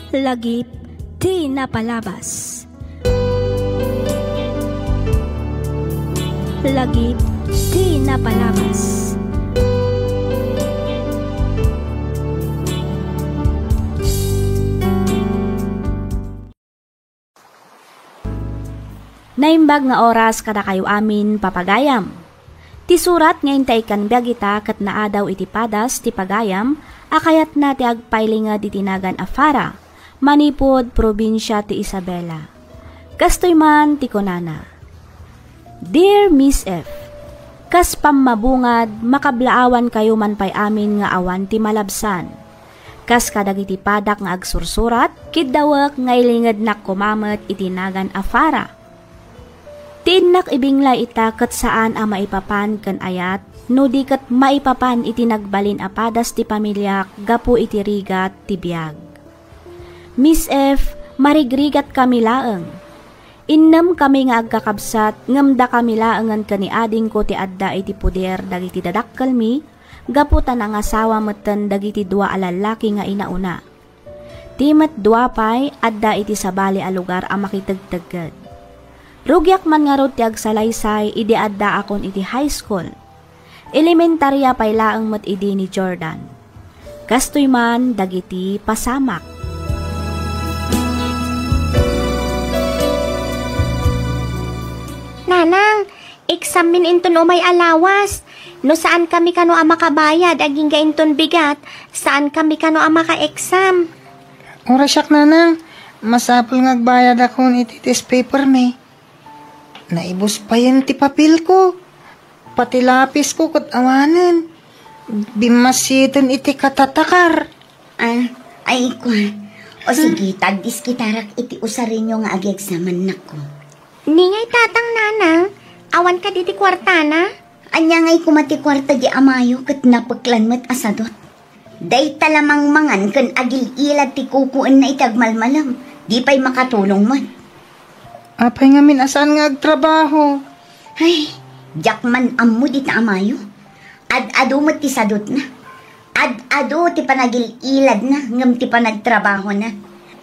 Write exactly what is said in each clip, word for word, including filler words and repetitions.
Lagip ti napalabas. Lagip ti napalabas. Naimbag nga oras kadakayo amin, papagayam. Ti surat nga inta ikkan biag ita ket naadaw iti padas ti pagayam a kayatna ti agpailinged iti nagan a Fara, manipud probinsia ti Isabela. Kastoy man ti kunana, Dear Miss F, kas pammabungad, makablaawankayo man pay amin nga awan ti malabsan. Kas kadagiti padak nga agsursurat, kiddawek nga ilingednak koma met iti nagan a Fara. Ti innak ibinglay ita ket saan a maipapan ken ayat no di ket maipapan iti nagbalin a padas ti pamiliak gapu iti rigat ti biag. Miss F, marigrigatkami laeng. Innem kami nga agkakabsat ngem dakami laengen ken ni adingko ti adda iti poder dagiti dadakkelmi gapu ta nangasawa metten dagiti dua a lallaki nga inauna. Ti met dua pay adda iti sabali a lugar a makitegtegged. Rugiak man ngarud ti agsalaysay idi addaakon iti high school. Elementaria pay laeng met idi ni Jordan. Kastoy man dagiti pasamak. Nanang, exammin inton umay a lawas. No saankami kano a makabayad agingga inton bigat, saankami kano a maka-exam. Uray siak, nanang, masapul nga agbayadakon iti test papermi. Naibus payen ti papelko. Pati lapisko ket awanen. Bimmasiten iti katatakar. Ah, ay, kua. O sige, tagdiskitarak iti usarenyo nga agi-exam, annakko. Ni ngay tatang, nanang, awan kadi ti kuartana? Ania ngay koma ti kuarta di amayo ket napeklan met a sadot. Dayta la mangmangan ken agil-ilad ti kukuenna iti agmalmalem, di pay makatulong met. Apay ngamin a saan nga agtrabaho? Ay, diak man ammo dita amayo. Ad-adu met ti sadutna. Ad-adu ti panagil-iladna ngem ti panagtrabahona.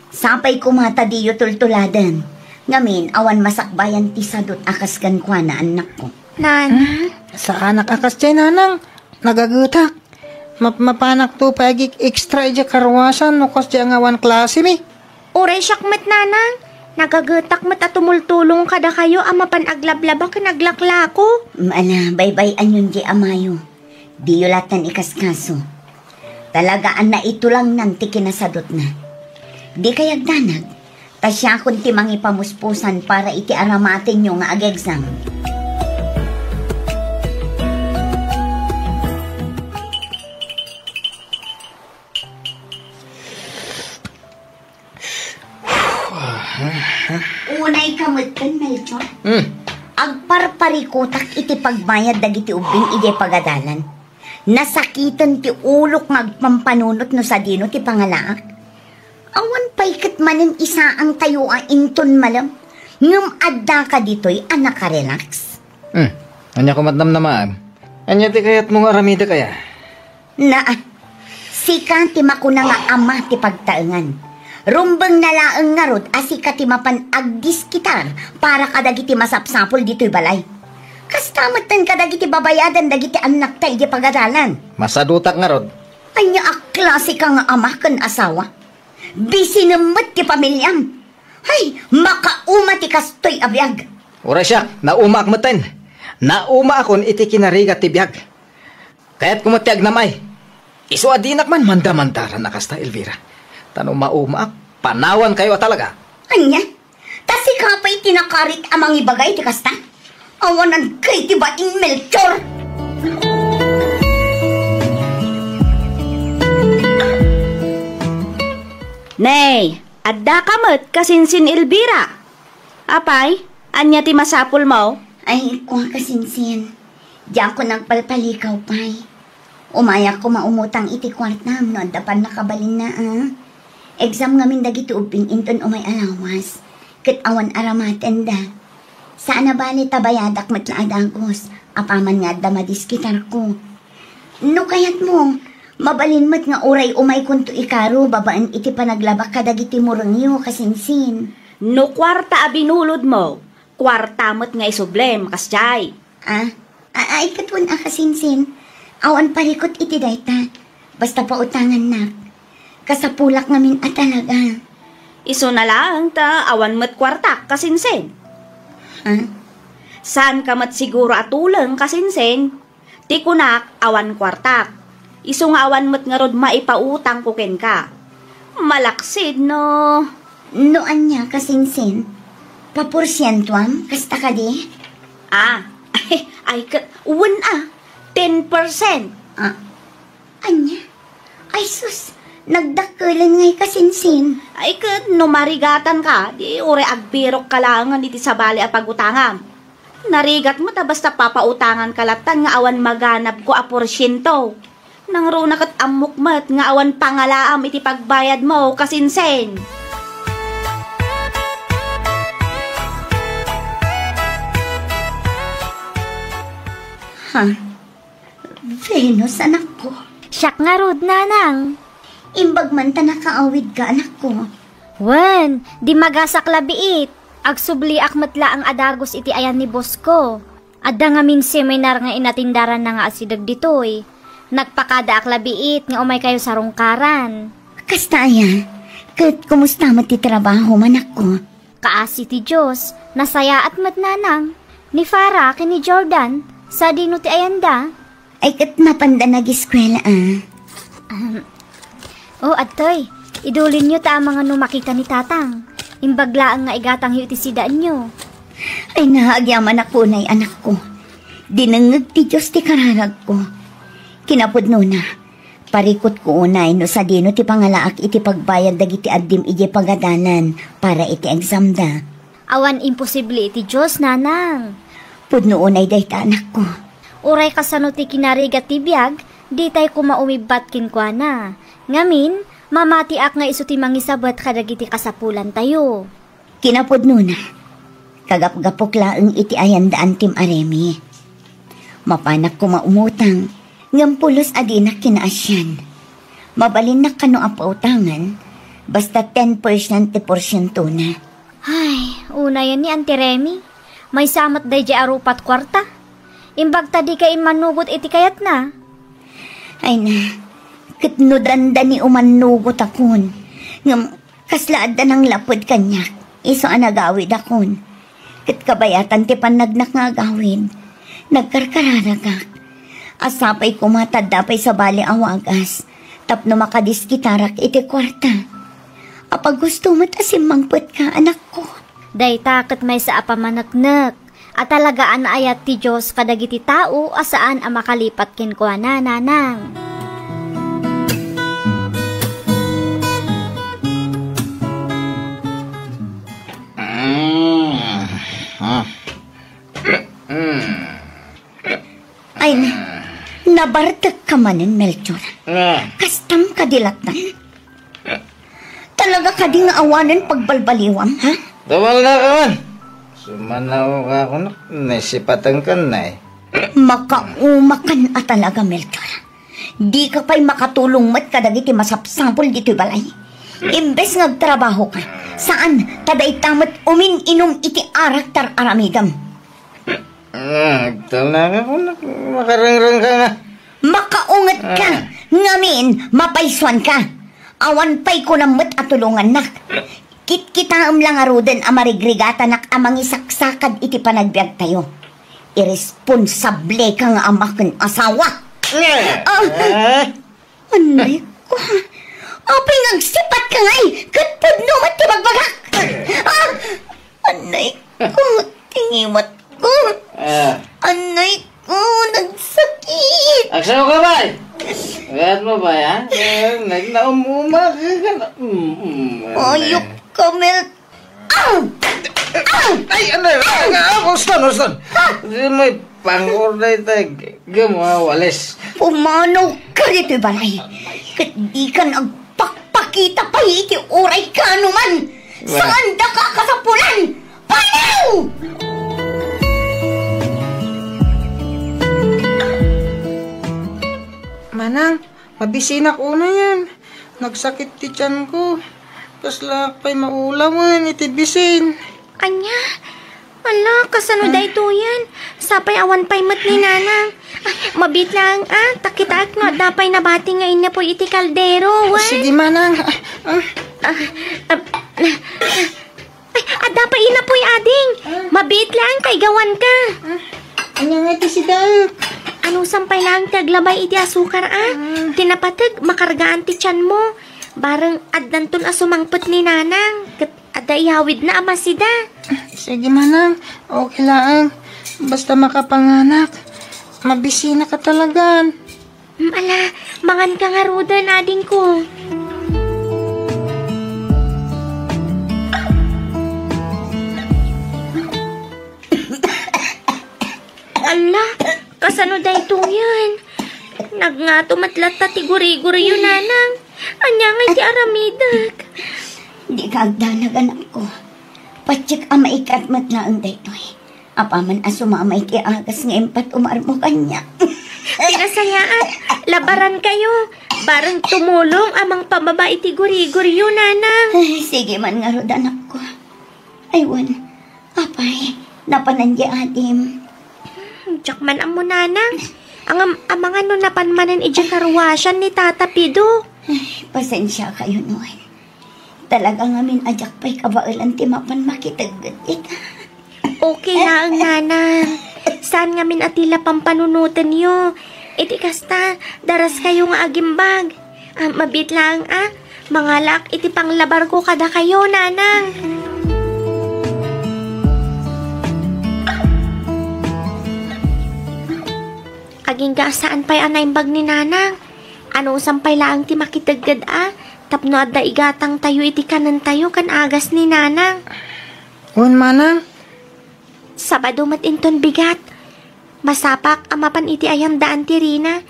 Sapay koma ta diyo tultuladen. Ngamin, awan masakbayan ti sadut a kas kenkuana, annakko. Nana? Hmm? Saanak a kasdiay, nanang. Nagagetak. Map-, mapanakto pay agik-extra idiay karuasan no kasdiay nga awan klasemi. Uray siak met, nanang. Nagagetak met a tumultulong kadakayo a mapan aglablaba ken aglaklako. Ala, baybay-anyon diay amayo. Diyo latta ikaskaso. Talaga a naitulangnan ti kinasadutna. Di kay agdanag, ta siakon ti mangipamuspusan para iti aramatenyo nga ag-exam. Unay ka met ken, Melchor. Hmm. Agparparikutak iti pagbayad dagiti ubbing idiay pagadalan. Nasakiten ti ulok nga agpampanunot no sadino ti pangalaak. Awan pay ket manen isaangtayo a inton malem, ngem addaka ditoy a nakarelax. Hmm. Ania koma ti namnamaem? Ania ti kayatmo nga aramidek aya? Na, sika ti makuna nga ama ti pagtaengan. Rumbengna laeng ngarud a sika ti mapan agdiskitar para kadagiti masapsapul ditoy balay. Kasta metten kadagiti babayadan dagiti annakta idiay pagadalan. Masadutak ngarud. Ania a klaseka nga ama ken asawa? Bisinem met ti pamiliam. Ay, makauma ti kastoy a biag. Uray siak, naumaak metten. Naumaakon iti kinarigat ti biag. Kayatko met ti agnam ay. Isu a dinak man mandamandaran a kasta, Elvira. Ta no maumaak, panawankayo a talaga. Ania? Ta sika pay ti nakarit a mangibaga iti kasta? Awanan kay ti bain, Melchor! Nay, addaka met kasinsin, Elvira. Apay, ania ti masapulmo? Ay, kua kasinsin. Diakon agpalpalikaw pay. Umayak koma umutang iti kuartam no adda pannakabalinna, a. Exam ngamin dagiti ubbing inton umay a lawas, ket awan aramatenda. Saan a bale ta bayadak met la a dagus, apaman nga adda madiskitarko. No kayatmo, Mabalin met nga uray umaykonto ikaro babaen iti panaglabak kadagiti murengyo, kasinsin. No kuarta a binulodmo, kuarta met nga isublem, kasdiay. Ah, a-, ay, ket wen a, kasinsin. Awan parikut iti dayta. Basta pautangannak. Kasapulak ngamin a talaga. Isuna laeng ta awan met kuartak, kasinsin. Ha? Saanka met siguro a tuleng, kasinsin. Ti kunak, awan kuartak. Isu nga awan met ngarud maipautangko kenka. Malaksid no. No ania, kasinsin? Paporsientuam, kasta kadi? Ah, ay, ket, wen a, ten percent. Ah, ania? Ay sus, nagdakkelen ngay, kasinsin. Ay, ket no marigatanka, di uray agbirokka laengen iti sabali a pagutangam. Narigat met a basta papautanganka lattan nga awan maganabko a porsiento. Nangruna ket ammok met nga awan pangalaam iti pagbayadmo, kasinsin. Ha? Venus, anakko. Siak ngarud, nanang. Imbag man ta nakaawidka, anakko. Wen, dimmagasak la biit. Agsubliak met laeng a dagus iti ayan ni boss ko. Adda ngamin seminar nga inatindaranna nga asideg ditoy. Nagpakadaak la biit nga umaykayo sarungkaran. Kasta aya? Ket kumusta met ti trabaho, manakko? Kaasi ti Dios, nasayaat met, nanang. Ni Farah ken ni Jordan, sadino ti ayanda? Ay, ket napanda nagiskuela, a. Ahem. O, adtoy, idulinyo ta amangan no makita ni Tatang. Imbag laeng nga igatangyo iti sidaenyo. Ay, naagyamanak unay, anakko. Dinengngeg ti Dios ti kararagko. Kinapudnona, parikutko unay no sadino ti pangalaak iti pagbayad dagiti addim idiay pagadalan para iti examda. Awan imposible iti Dios, nanang. Pudno unay dayta, anakko. Uray kasano ti kinarigat ti biag, ditay koma umibbat kenkuana. Ngamin, mamatiak nga isu ti mangisabet kadagiti kasapulantayo. Kinapudnona, kagapgapok laeng iti ayanda Antim a Remi. Mapanak koma umutang, ngem pulos a dinak kinaasian. Mabalinnak kano a pautangan, basta ten percent ti porsientona. Ay, unayen ni Anti Remy. Maysa met daydiay a rupat kuarta. Imbag ta dika immanugot iti kayatna. Ay na, ket no dandani umannugotakon, ngem kasla adda nanglapud kaniak, isu a nagawidakon. Ket kabayatan ti pannagnak nga agawid, nagkarkararagak. A sapay koma ta adda pay sabali a wagas tapno makadiskitarak iti kuarta. Apagusto met a simmangpetka, anakko. Dayta ket maysa a pamaneknek a talaga a naayat ti Dios kadagiti tao a saan a makalipat kenkuana, nanang. Mm. Ah. Mm. Ay na, nabartekka manen, Melchor. Ah. Kastam kadi lattan? Talaga kadi nga awanen pagbalbaliwam, ha? Tumalnaka man. Sumanaw ka, kunak, naisipatankan na eh. Makaumakan a talaga, Melchor. Dika pay makatulong met kadagiti masapsapul ditoy balay. Imbes nga agtrabahoka, saan, ta dayta met umin-inum iti arak tar-aramidem. Ah, agtalnaka, kunak, makarengreng ka nga. Makaunget ka, Ah. ngamin, mapaysuan ka. Awan pay kunam met a tulongannak. Kitkitaem la ngaruden a marigrigatanak a mangisaksakad iti panagbiagtayo. Iresponsable ka nga ama ken asawa. Eh. Ah. Eh. Anay ko. Apay nga agsipat ka ngay, ket pudno met ti bagbagak. Ah! Anay ko, ti ngiwat ko. Ah. Anay ko, nagsakit. Agsaw ka, bay? Agayat mo, bay, ha? Eh, nagnaum-uma ka, ka na. Mm, mm, Ayok ka, Mel. Aw! Aw! Ay, ano yun? Ah! Ah, Uston, Uston. Ah! Di may pangor na ito. Gamo, ah, walis. Pumanaw ka ditoy balay. Ket di ka nagpakpakita pay iti uray kaano man. Wala. Saan da ka kasapulan? Panaw! Manang, Mabisinak unayen. Nagsakit ti tianko. Kaslaak pay maulawen iti bisin. Ania? Ala, kasano daytoyen? Sapay awan pay met ni Nanang. Ay, mabiit laeng, a, ta kitaek no adda pay nabati nga innapuy iti kaldero, wen? Sige, Manang. Ah, ah. Ah, ah, ay, adda pay innapuy, ading. Ah. Mabiit laeng, kaigawanka. Ah, ania nga ti sidaek? Anusan pay laeng ti aglabay iti asukar, a? Ah. Ti napateg, makargaan ti tianmo. Bareng addanton a sumangpet ni Nanang. Ket adda iyawidna a masida. Sige, Manang. Okay laeng. Basta makapanganak. Mabisinak a talagan. Mm, ala, manganka ngaruden, adingko. Ala, kasano daytoyen? Nagngato met latta ti guriguriyo, Nanang. Ania ngay ti aramidek? Dika agdanag, anakko. Patiek a maikat met laeng daytoy. Apaman a sumama iti agas nga impatumar mo kaniak. Ti nasayaat, labarankayo. Bareng tumulong a mangpababa iti guriguriyo, Nanang. Ay, sige man ngarud, anakko. Ay, wen. Apay, napanan di adim. Hmm, diak man ammo, Nanang. Ngem, amangan no napan manen idiay karuasan ni Tata Pido. Ay, pasensiakayo, wen. Talaga ngamin a diak pay kabaelan ti mapan makitegged ita. Okay laeng, Nanang. Saan ngamin a ti la pampanunotenyo. Iti kasta, daraskayo nga agimbag. Ah, mabiit laeng, a. Mangalaak iti panglabarko kadakayo, Nanang. Agingga a saan pay a naimbag ni Nanang. Anusan pay laeng ti makitegged a tapno adda igatangtayo iti kanentayo ken agas ni Nanang. Wen, Manang. Sabado met inton bigat. Masapak a mapan iti ayanda Auntie Rina.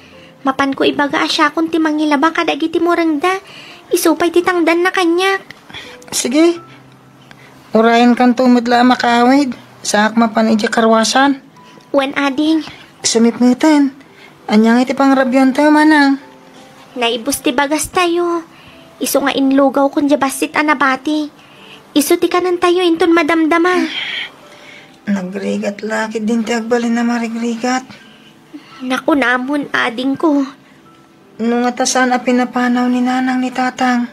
Mapanko ibaga a siakon ti mangilaba kadagiti murengda. Isu pay ti tangdanna kaniak. Sige. Urayenkanto met la a makaawid. Saak mapan idiay karuasan. Wen, ading. Sumipngeten. Ania ngay ti pangrabiantayo, Manang? Naibus ti bagastayo. Isu nga inlugawkon diay bassit a nabati. Isu ti kanentayo inton madamdama. Nagrigat la ketdin ti agbalin a marigrigat. Nakunamon, adingko. No ngata saan a pinapanaw ni Nanang ni Tatang,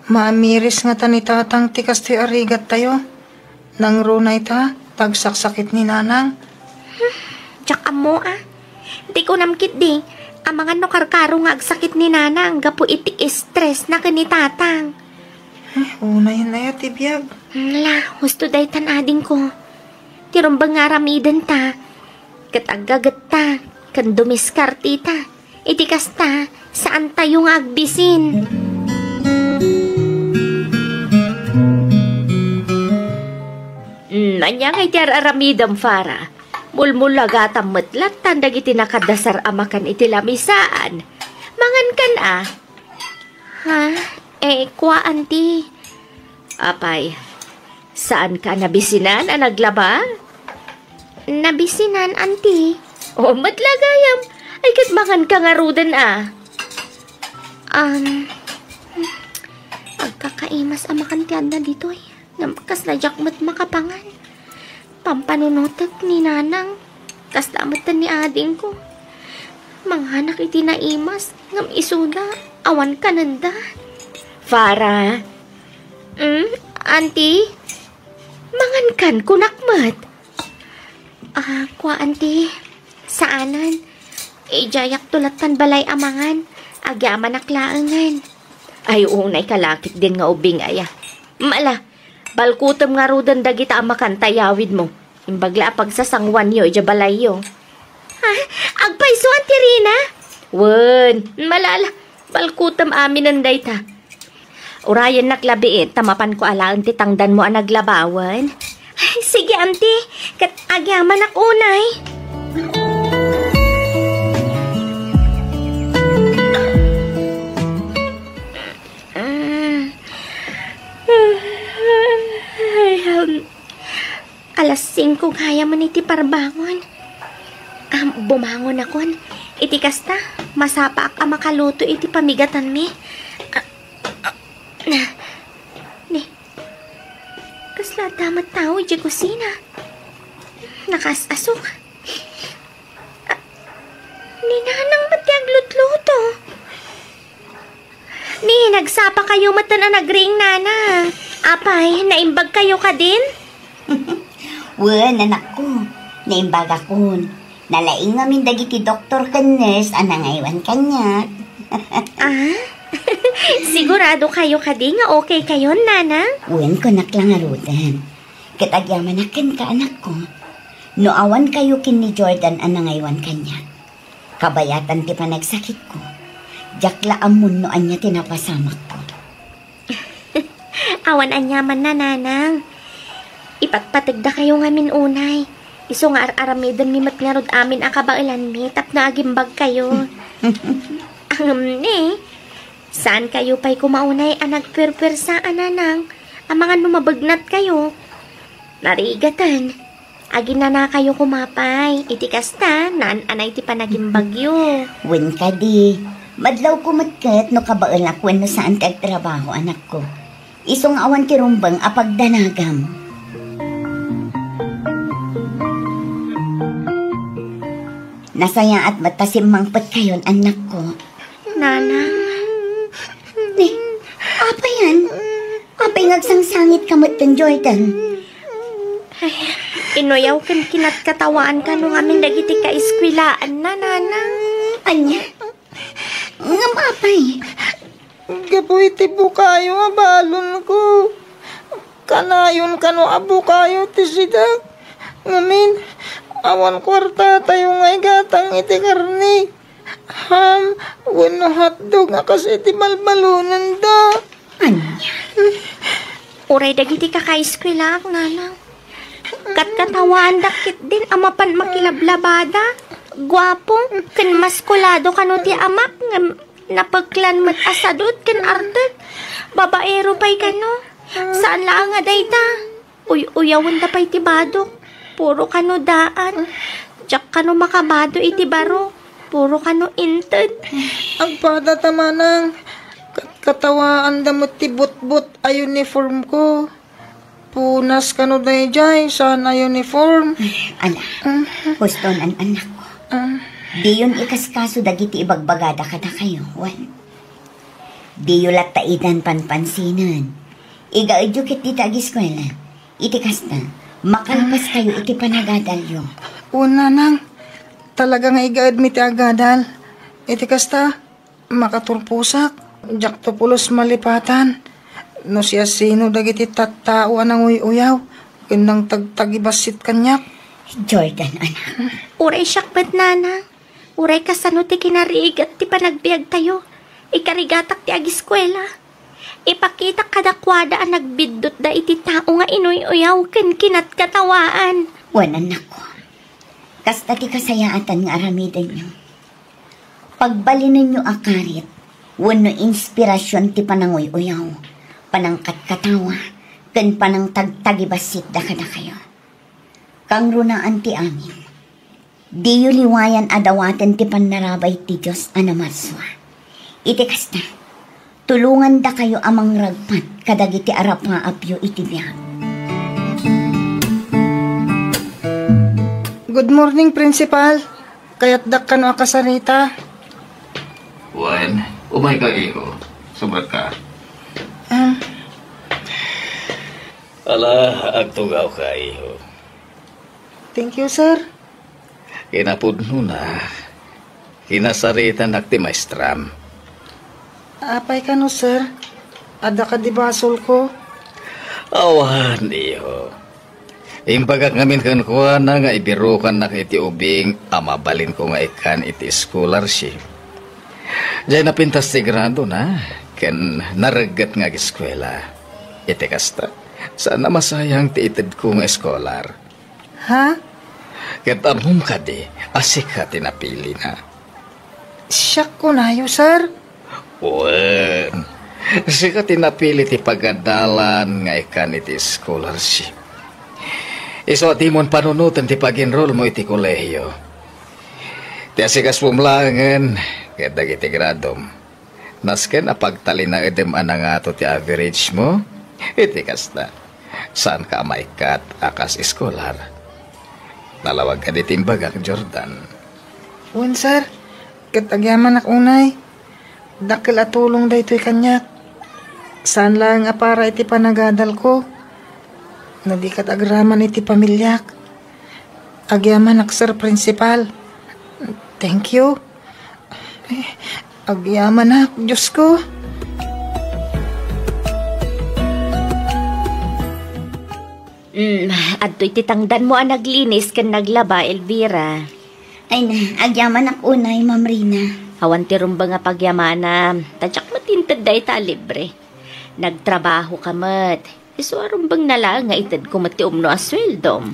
maamiris ngata ni Tatang ti kastoy a rigattayo? Nangruna ita, ta agsaksakit ni Nanang. Diak ammo, a. Ti kunam ketdi, amangan no karkaro nga agsakit ni Nanang gapu iti stressna ken ni Tatang. Eh, unayen aya ti biag. Ala, husto daytan, adingko. Ti rumbeng nga aramidenta, ket aggagetta, ken dumiskarteta. Iti kasta, saantayo nga agbisin. Hmm, ania ngay ti ar-aramidem, Farah? Mulmulagatam met lattan dagiti nakadasar a makan iti lamisaan. Mangankan a. Ha? Eh, kua, Auntie. Apay, saanka nabisinan a naglaba? Nabisinan, Auntie. O, met la gayam. Ay, ket manganka ngaruden a. Um, agkakaimas a makan ti adda ditoy. Ngem kasla diak met makapangan. Pampanunotek ni Nanang. Kasta met ni adingko. Manganak iti naimas, ngem isuna, awan kanenda. Farah. Hmm? Auntie? Mangankan, kunak met. Ah, kua, Auntie. Saanen. Idiayakto lattan balay a mangan. Agyamanak laengen. Ay, unay kalakit din nga ubing aya. Mala, balkutem ngaruden dagita a makan ta iyawidmo. Imbag la a pagsasanguanyo idiay balayyo. Ha? Agpayso, Auntie Rina? Wen, mala, ala, balkutem aminen dayta. Urayennak labiit, ta mapanko alaen ti tangdanmo a naglabawen. Ay, sige, Auntie. Ket agyamanak unay. Ah. Ay, um, alas singko gayam iti parbangon. Am, bumangonakon. Iti kasta, Masapaak a makaluto iti pamigatanmi. Ah, ah, ni, kasla adda met tao idiay kusina. Nakaas-asok. Ah, ni Nanang met ti aglutluto. Ni, nagsapa kayo met a nagriing, Nana. Apay, naimbag kayo kadin? Wen, anakko, naimbagakon. Nalaing ngamin dagiti doktor ken nurse a nangaywan kaniak. Ah? Sigurado kayo kadi nga okay kayon, Nana? Wen, kunak la ngaruden. Ket agyamanak kenka, anakko, no awan kayo ken ni Jordan a nangaywan kaniak. Kabayatan ti panagsakitko. Diak la ammon no ania ti napasamakko. Awan aniaman, Nanang. Ipatpategda kayo ngamin unay. Isu nga ar-aramidenmi met ngarud amin a kabaelanmi tapno agimbag kayo. Ngem ni, saan kayo pay koma unay a nagpuerpuersa a, Nanang, amangan no mabegnat kayo. Narigaten. Aginana kayo koma pay. Iti kasta, naan-anay ti panagimbagyo. Wen kadi, madlawko met ket no kabaelak wenno saan ti agtrabaho, anakko. Isu nga awan ti rumbeng a pagdanagam. Nasayaat met ta simmangpet kayon, annakko. Nanang. Ni, apay yan? Apay nga agsangsangitka met ken Jordan? Ay, inuyaw ken kinatkatawaan kano ngamin dagiti kaeskuelaanna, Nanang. Ania? Ngem apay? Gapu iti bukayo a balonko. Kanayon kano a bukayo ti sidak. Ngamin, awan kuartatayo nga igatang iti karne. Ham, wenno hotdog a kas iti balbalonenda. Ania? Uray dagiti kakaeskuelaak, Nanang. Katkatawaandak ketdin a mapan makilablabada, guapo, ken maskulado kano ti amak, ngem napeklan met a sadut ken artek. Babaero pay kano. Saan laeng a dayta. Uy-uyawenda pay ti badok. Puro kano daan. Diak kano makabado iti baro. Puro kano inted. Agpada ta manang. Kat-, katawaanda met ti butbot a uniform ko. Punas kano daydiay, saan a uniform. Ala, Mm. husto nan annakko. Ah. Diyon ikaskaso dagiti ibagbagada kadakayo, wen. Diyo latta idan panpansinen. Igaedyo ket dita agiskuela. Iti kasta, makalpas kayo iti panagadalyo. Wen, Nanang, talaga nga igaedmi ti agadal. Iti kasta, makaturposak. Diakto pulos malipatan no siasino dagiti tattao a nanguy-uyaw ken nangtagtagibassit kaniak. Jordan, anak. Uray siak met, Nanang. Uray kasano ti kinarigat ti panagbiagtayo, ikarigatak ti agiskuela. Ipakitak kadakuada a nagbiddutda iti tao nga inuy-uyaw ken kinatkatawaan. Wen, annakko, kasta ti kasayaatan nga aramidenyo. Pagbalinenyo a karit wenno inspirasion ti pananguy-uyaw, panangkatkatawa, ken panangtagtagibassit da kadakayo. Kangrunaan ti amin. Diyo liwayan a dawaten ti pannarabay ti Dios a namarsua. Iti kasta, tulongandakayo a mangragpat kadagiti arapaapyo iti biag. Good morning, Principal. Kayatdak kano a kasarita. Wen, umayka, iho. Subrek ka. Ah. Ala, agtugawka, iho. Thank you, sir. Kinapudnona, kinasaritanak ti maestram. Apay kano, sir? Adda kadi basolko? Awan, iho. Imbagak ngamin kenkuana nga ibirukannak iti ubing a mabalinko nga ikkan iti scholarship. Diay napintas ti gradona ken naregget nga agiskuela. Iti kasta, saan a masayang ti itedko nga eskolar. Ha? Ket ammom kadi a sika ti napilina? Siak kunayo, sir. Wen, sika ti napili ti pagadalan nga ikkan iti scholarship. Isu a dimon panunoten ti pag-enrollmo iti kolehiyo. Ti asikasuom laengen, Ket dagiti gradom, nasken a pagtalinaedem a nangato ti average mo, iti kasta, saanka a maikkat a kas eskolar. Nalawag kadi ti imbagak, Jordan. Wen, sir. Ket agyamanak unay. Dakkel a tulong daytoy kaniak. Saan laeng a para iti panagadalko. No di ket agraman iti pamiliak. Agyamanak, Sir Principal. Thank you. Eh, agyamanak, Diyos ko. Mm, adtoy ti tangdanmo a naglinis ken naglaba, Elvira. Ay na, agyamanak unay, Ma'am Rina. Awan ti rumbeng a pagyamanam, ta diak met inted dayta a libre. Nagtrabahoka met. Isu a rumbengna laeng nga itedko met ti umno a sueldom.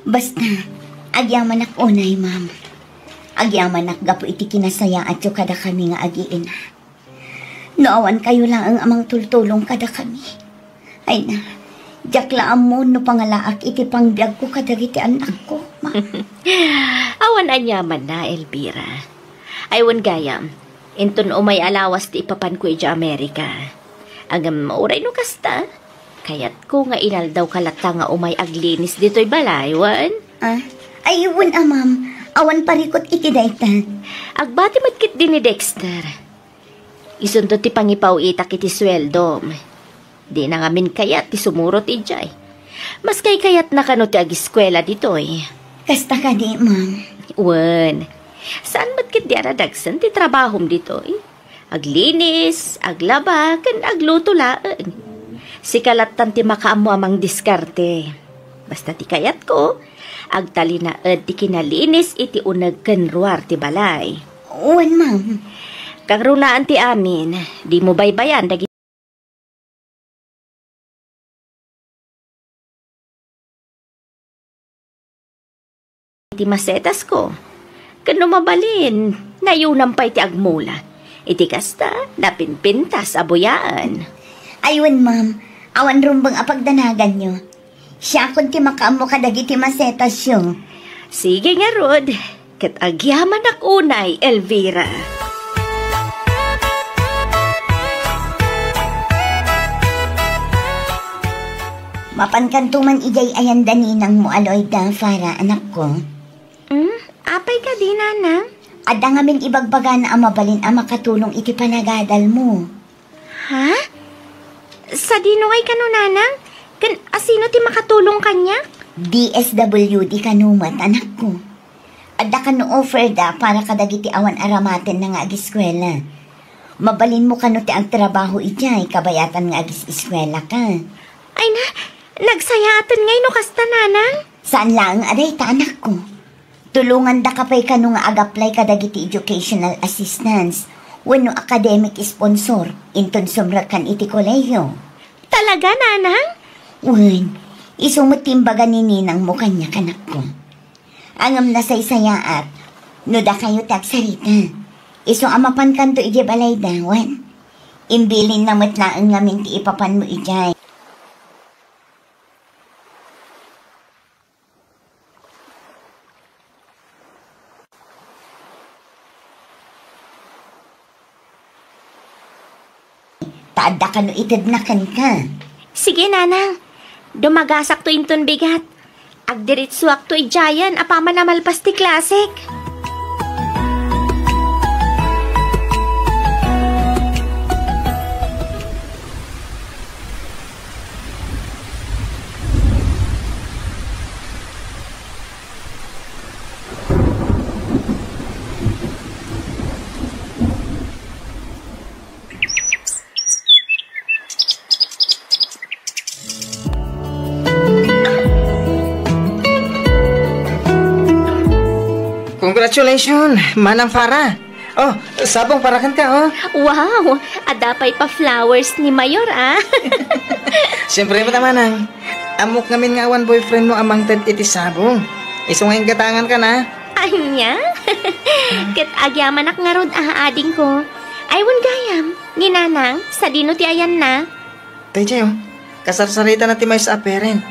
Basta, agyamanak unay, ma'am. Agyamanak gapu iti kinasayaatyo kadakami nga agiina. No awan kayo laeng a mangtultulong kadakami. Ay na, diak la ammo no pangalaak iti pangbiagko kadagiti annakko, ma'am. Awan aniamanna, Elvira. Ay, wen gayam, inton umay a lawas ti ipapanko idiay Amerika. Ngem uray no kasta, kayatko nga inaldawka latta nga umay aglinis ditoy balay, wen? Ah, ay, wen a, ma'am. Awan parikut iti dayta. Agbati met ketdi ni Dexter. Isunto ti pangipaw-itak iti sueldom. Dina ngamin kayat ti sumurot idiay. Mas kaykayatna kano ti agiskuela ditoy. Kasta kadi, ma'am? Wen, saan met ketdi a nadagsen ti trabahom ditoy? Aglinis, aglaba, ken agluto laeng. Sika lattan ti makaammo a mangdiskarte. Basta ti kayatko, agtalinaed ti kinalinis iti uneg ken ruar ti balay. Wen, ma'am. Kangrunaan ti amin, dimo baybayan dagiti ti masetasko. Ken no mabalin, nayunam pay ti agmula. Iti kasta, napinpintas a buyaan. Ay, wen, ma'am. Awan rumbeng a pagdanaganyo. Siakon ti makaammo kadagiti masetasyo. Sige ngarud, ket agyamanak unay, Elvira. Mapankanto man idiay ayan da ninangmo a Loida, Farah, anakko. Hmm? Apay kadi, nanang? Adda ngamin ibagbagana a mabalin a makatulong iti panagadalmo. Ha? Sadino ngay kano, nanang? Ken asino ti makatulong kaniak? D S W D kano met, anakko. Adda kano offer da para kadagiti awan aramatenna nga agiskuela. Mabalinmo kano ti agtrabaho idiay kabayatan nga agis-iskuelaka. Ay na, nagsayaaten ngay no kasta, nanang? Saan laeng a dayta, anakko. Tulongandaka pay kano nga ag-apply kadagiti educational assistance wenno academic sponsor inton sumrekkan iti kolehiyo. Talaga, nanang? Wen, isu met ti imbaga ni ninangmo kaniak, anakko. Ngem nasaysayaat no dakayo ti agsarita. Isu a mapankanto idiay balayda, wen? Imbilinna met laeng ngamin ti ipapanmo idiay. Ta adda kano itedna kenka. Sige, nanang. Dumagasakto inton bigat. Agdiritsuakto idiayen apaman a malpas ti klasek. Congratulations, Manang Farah. Oh, sabong para kenka, oh. Wow! Adda pay pa flowers ni Mayor, ah. Siyempre, met a, Manang. Ammok ngamin nga awan boyfriend mo a mangted iti sabong. Isu nga inggatangan ka na. Ania? Ket agyamanak ngarud, ah, adingko. Ay, wen gayam, ni Nanang, sadino ti ayanna? Daydiay, oh. Kasarsaritana ti maysa a parent.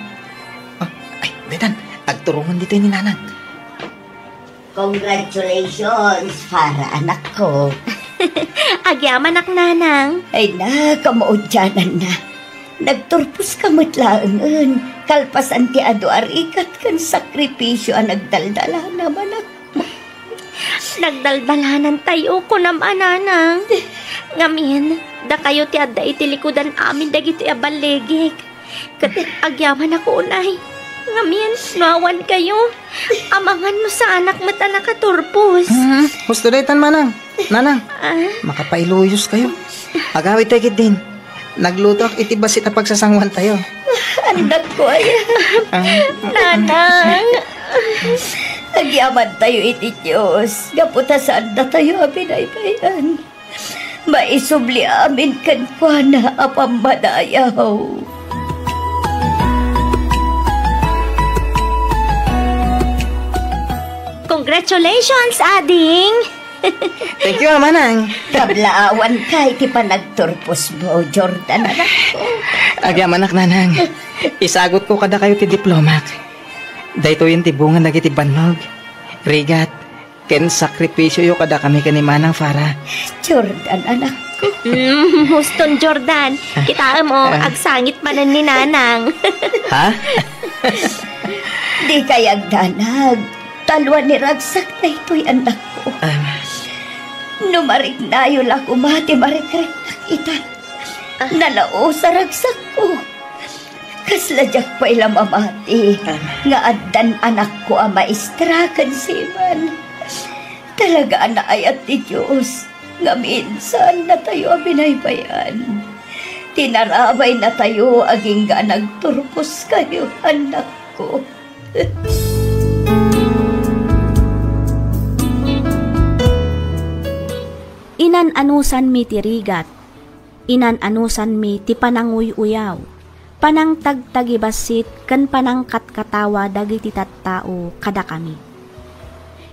Oh, ay, daytan, agturungan ditoy ni Nanang. Congratulations, Farah, anakko. Agyamanak, Nanang. Ay na, kamaudiananna. Nagturposka met laengen, kalpasan ti adu a rigat ken sakripisio a nagdaldalana, anak. Nagdaldalanantayo, kunam a, Nanang. Ngamin, dakayo ti adda iti likudan amin dagitoy a balligik. Ket agyamanak unay. Ngamin, no awan kayo, amangan no saanak met a nakaturpos. Hmm, husto daytan, manang. Nanang, ah? Makapailuyos kayo. Agawid tayo ketdin. Naglutoak iti bassit a pagsasanguan tayo. Andakko aya. Ah. Nanang. Agyaman tayo iti Dios, gapu ta saan datayo a binaybay-an. Maisubli amin kenkuana a pammadayaw. Congratulations, ading! Thank you, manang. Kablaawan ka iti panagturpos mo, Jordan, anak ko. Agyamanak, nanang. Isagut ko kadakayo ti diplomak. Daytoyen ti bunga dagiti bannog, rigat, ken sakripisioyo kadakami ken ni Manang Farah. Jordan, anakko. Mm, huston, Jordan. Kitaem, o, ah, agsangit manen ni Nanang. Ha? Dikay agdanag. Talua ni ragsak daytoy, anakko. Ah. No mariknayo la koma ti marikreknak ita. Ah. Nalaus a ragsakko. Kasla diak pay la mamati, ah, nga addan anakko a maestra ken seaman. Talaga a naayat ti Dios nga minsan natayo a binaybay-an. Ti narabaynatayo agingga a nagturposkayo, anakko. Inan-anusanmi ti rigat, inan-anusanmi ti pananguy-uyaw, panangtagtagibassit, ken panangkatkatawa dagiti tattao kadakami.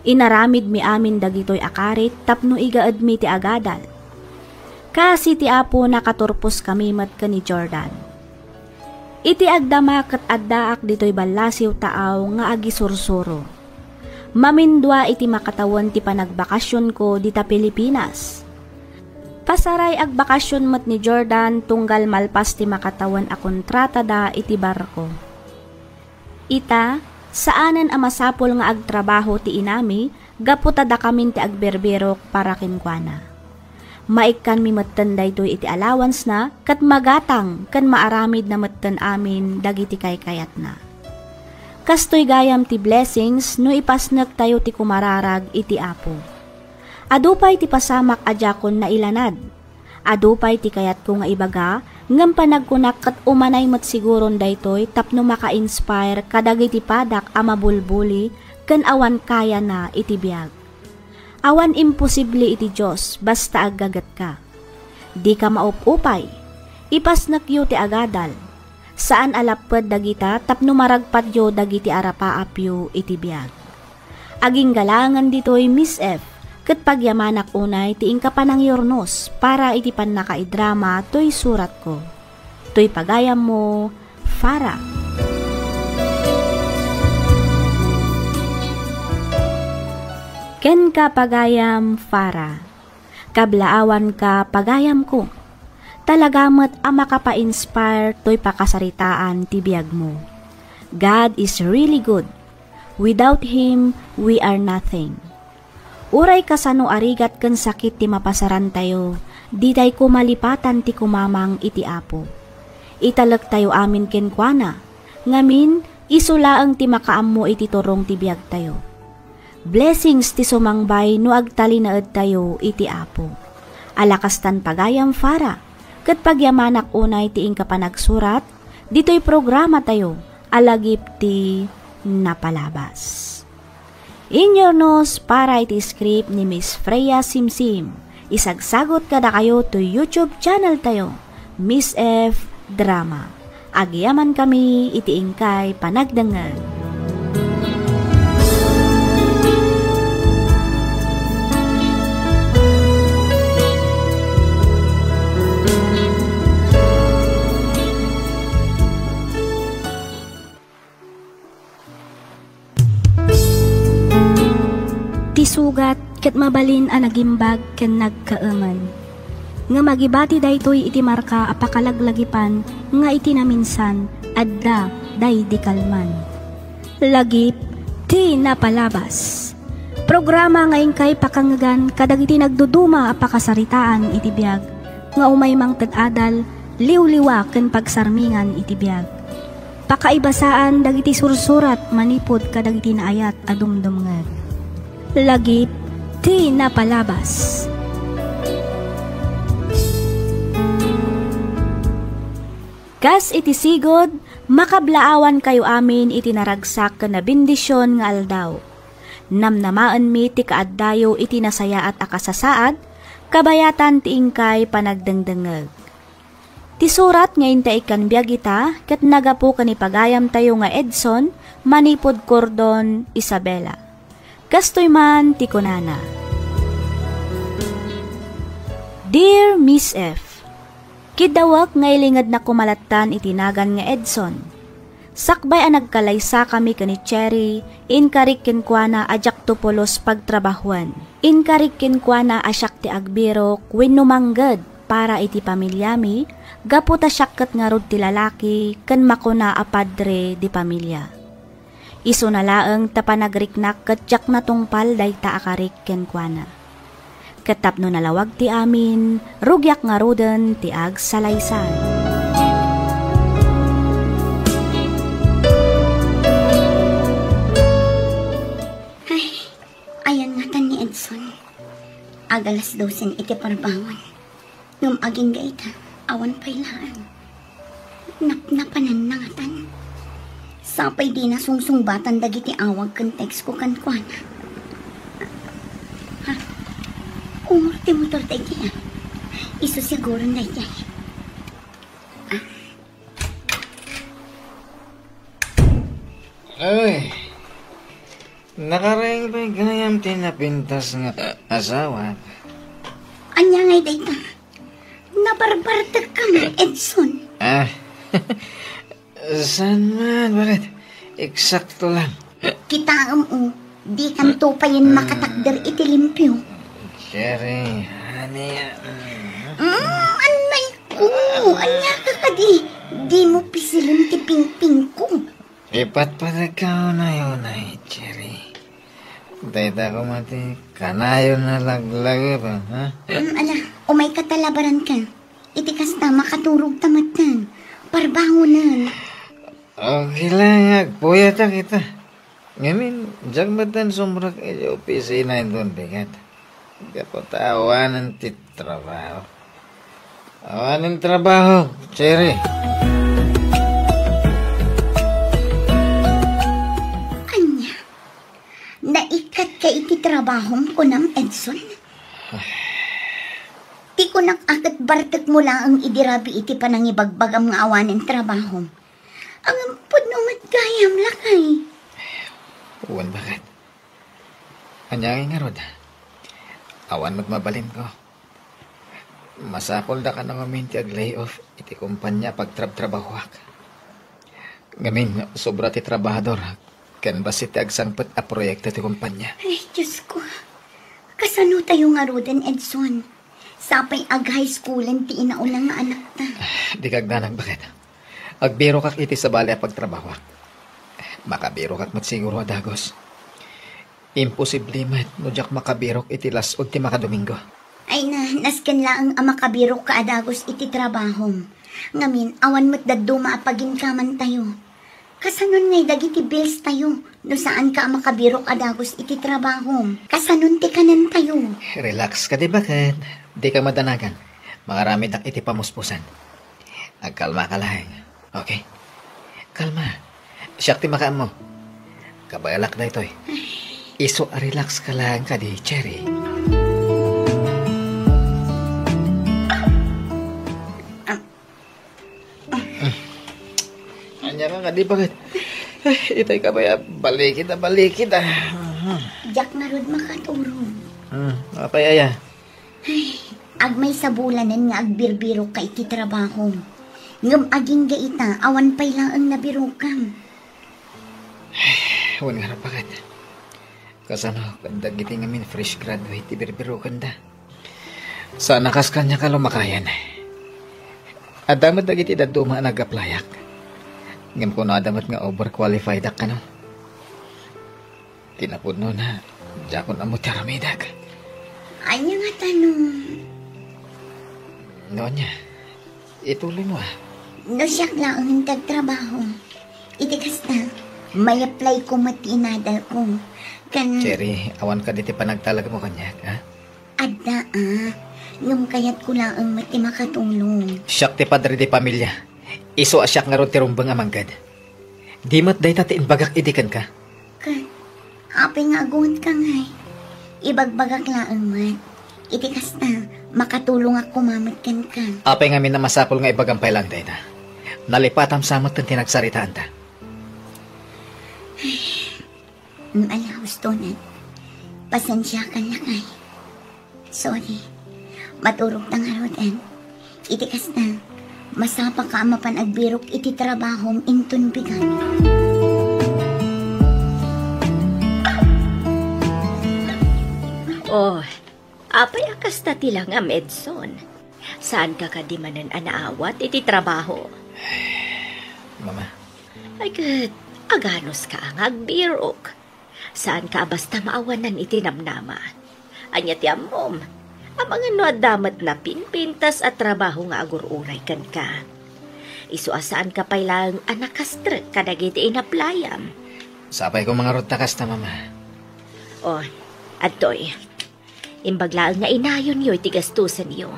Inaramidmi amin dagitoy a karit tapno igaedmi ti agadal. Kaasi ti Apo, nakaturposkami met ken ni Jordan. Iti agdama ket addaak ditoy ballasiw taaw nga agisursuro. Mamindua iti makatawen ti panagbakasionko dita Pilipinas. Pasaray agbakasion met ni Jordan tunggal malpas ti makatawen a kontratada iti barko. Ita, saanen a masapul nga agtrabaho ti inami gapu ta dakamin ti agbirbirok para kenkuana. Maikkanmi metten daytoy iti allowance-na ket magatang ken maaramidna metten amin dagiti kaykayatna. Kastoy gayam ti blessings no ipasnektayo ti kumararag iti Apo. Adu pay ti pasamak a diakon nailanad. Adu pay ti kayatko nga ibaga, ngem panagkunak ket umanay met siguron daytoy tapno maka-inspire kadagiti padak a mabulbuli ken awan kayana iti biag. Awan imposible iti Dios basta aggagetka. Dika maup-upay. Ipasnekyo ti agadal. Saan a lapped dagita tapno maragpatyo dagiti arapaapyo iti biag. Agingga laengen ditoy, Miss F, ket pagyamanak unay ti inka panangyurnos para iti pannakaidrama toy suratko. Toy pagayammo, Farah. Kenka, pagayam Farah. Kablaawanka, pagayamko. Talaga met a makapa-inspire toy pakasaritaan ti biagmo. God is really good. Without Him, we are nothing. Uray kasano a rigat ken sakit ti mapasarantayo, ditay koma lipatan ti kumamang iti Apo. Italektayo amin kenkuana, ngamin, isu laeng ti makaammo iti turong ti biagtayo. Blessings ti sumangbay no agtalinaedtayo iti Apo. Ala kastan, pagayam Farah, ket pagyamanak unay ti inka panagsurat ditoy programatayo a Lagip ti Napalabas. Inyurnos para iti script ni Miss Freya Simsim. Isagsagot kadakayo toy YouTube channel tayo, Miss F Drama. Agyamankami iti inkay panagdengngeg. Ti sugat ket mabalin a nagimbag ken nagkaemen. Ngem agibati daytoy iti marka a pakalaglagipan nga iti naminsan, adda daydi kalman. Lagip ti napalabas. Programa nga inkay pakangegan kadagiti nagduduma a pakasaritaan iti biag nga umay mangted adal, liwliwa ken pagsarmingan iti biag. Pakaibasaan dagiti sursurat manipud kadagiti naayat a dumdumngeg. Lagip ti napalabas. Kas iti sigud, makablaawankayo amin iti naragsak ken nabendision nga aldaw. Namnamaenmi ti kaaddayo iti nasayaat a kasasaad, kabayatan ti inkay panagdengdengngeg. Ti surat nga intay ikkan biag ita ket nagapu ken ni pagayamtayo nga Edson manipud Cordon, Isabela. Kastoy man ti kunana, Dear Miss F, kiddawek nga ilingednak koma lattan iti nagan nga Edson. Sakbay a nagkalaysakami ken ni Cherry, inkarik kenkuana a diakto pulos pagtrabahoen. Inkarik kenkuana a siak ti agbirok wenno mangged para iti pamiliami, gapu ta siak ket ngarud ti lalaki ken makuna a padre de pamilia. Isuna laeng ta panagriknak ket diak natungpal dayta a karik kenkuana. Ket tapno nalawag ti amin, rugiak ngaruden ti agsalaysay. Ay, ayan ngatan ni Edson. Agalas dosen iti parbangon. Ngem agingga ita, awan pay laeng. Napnapananna ngatan. Sapay dina sungsungbatan dagiti awag ken text ko kenkuana. Ha? Umor ti motor daydi, ah. Isu siguron daydi. Ah. Ay, nakareng pay gayam ti napintas nga asawak. Ania ngay dayta? Nabarbartek ka nga, Edson. Ah, saan man? Bakit? Eksakto lang. Kitaem, o, di kanto payen makatakder iti limpio. Cherry, honey. Mm, anay ko. Ania ka kadi? Di mo pisilen ti pingping ko. Ipatpatag ka unay-unay, Cherry. Dayta koma ti kanayon a laglagip, ha? Mm, ala, umay ka ta labaran ka. Iti kasta, makaturog ta metten. Parbangonen. Okay lang, agpuyatak ita. Ngamin, diak metten sumrek iti opisina inton bigat. Gapu ta awanen ti trabaho. Awanen trabaho, Cherry. Ania? Naikkat ka iti trabahom, kunam, Edson? Ti kunak a ket bartek mo laeng idi rabii iti panangibagbagam nga awanen trabahom. Ngem pudno met gayam, lakay. Wen, baket. Ania ngay ngarud? Awan met mabalinko. Masapul da kano ngamin ti ag-layoff iti kompania a pagtrabtrabahoak. Ngamin, sobra ti trabahador, ken bassit ti agsangpet a proyekto ti kompania. Ay, Diyos ko. Kasano tayo ngaruden, Edson? Sapay ag-high schoolen ti inauna nga anakta. Di kagdanag, baket. Agbirokak iti sabali a pagtrabahoak. Makabirokak met siguro a dagus. Imposible met no diak makabirok iti las-ud ti makadomingo. Ay na, nasken laeng a makabirok ka a dagus iti trabahom. Ngamin, awan met dadduma a paginkaman tayo. Kasanon ngay dagiti bills tayo no saan ka a makabirok a dagus iti trabahom? Kasanon ti kanen tayo? Relax ka, di baket? Di ka madanagan. Mangaramidak iti pamuspusan. Agkalma ka laeng. Okay? Kalma. Siak ti makaammo. Kabaelak daytoy. Isu a relax ka laeng kadi, Cherry. Ania ka kadi, baket? Ay, itay ka ba ya? Balikid a balikid, ah. Diak ngarud makaturog. Hmm, okay, aya. Ay, agmaysa bulanen nga agbirbirok ka iti trabahom. Ngem agingga ita, awan pay laeng nabirokam. Wen ngarud, baket. Kasano ken dagiti ngamin fresh graduate ti birbirokenda? Saan a kas kaniak a lumakayen. Adda met dagiti dadduma a nag-applyak. Ngem kunada met nga overqualified ak kano. Ti napudnona, diakon ammo ti aramidek. Ania nga tanong? No ania, ituloy mo, ah. No siak laeng ti agtrabaho, iti kasta, may-apply ko met ti inadal ko. Kan Cherry, awan kadi ti panagtalagmo kaniak, ha? Adda, ah. Ngem kayatko laeng met ti makatulong. Siak ti padre di pamilia. Isu a siak ngarud ti rumbeng a mangged. Di met dayta ti imbagak idi kenka. Ket, apay nga agungetka ngay? Ibagbagak laeng met. Iti kasta, makatulongak koma met kenka. Apay ngamin a masapul nga ibagam pay laeng dayta? Nalipatam sa met ti nagsaritaanta. Ay, alaus, Tonet. Pasensiakan lakay. Sorry. Maturogta ngaruden. Iti kasta, masapaka a mapan agbirok iti trabahom inton bigat. Oh, apay a kasta ti langam, Edson? Saanka kadi manen a naawat iti trabaho? Mama. Ay ket, aganuska nga agbirok. Saanka a basta maawanan iti namnama. Ania ti ammom? Amangan no adda met napinpintas a trabaho nga agur-uray kenka. Isu a saanka pay laeng a nakastrek kadagiti inaplayam. Sapay koma ngarud ta kasta, Mama. Oh, adtoy. Imbag laeng nga inayonyo iti gastusenyo.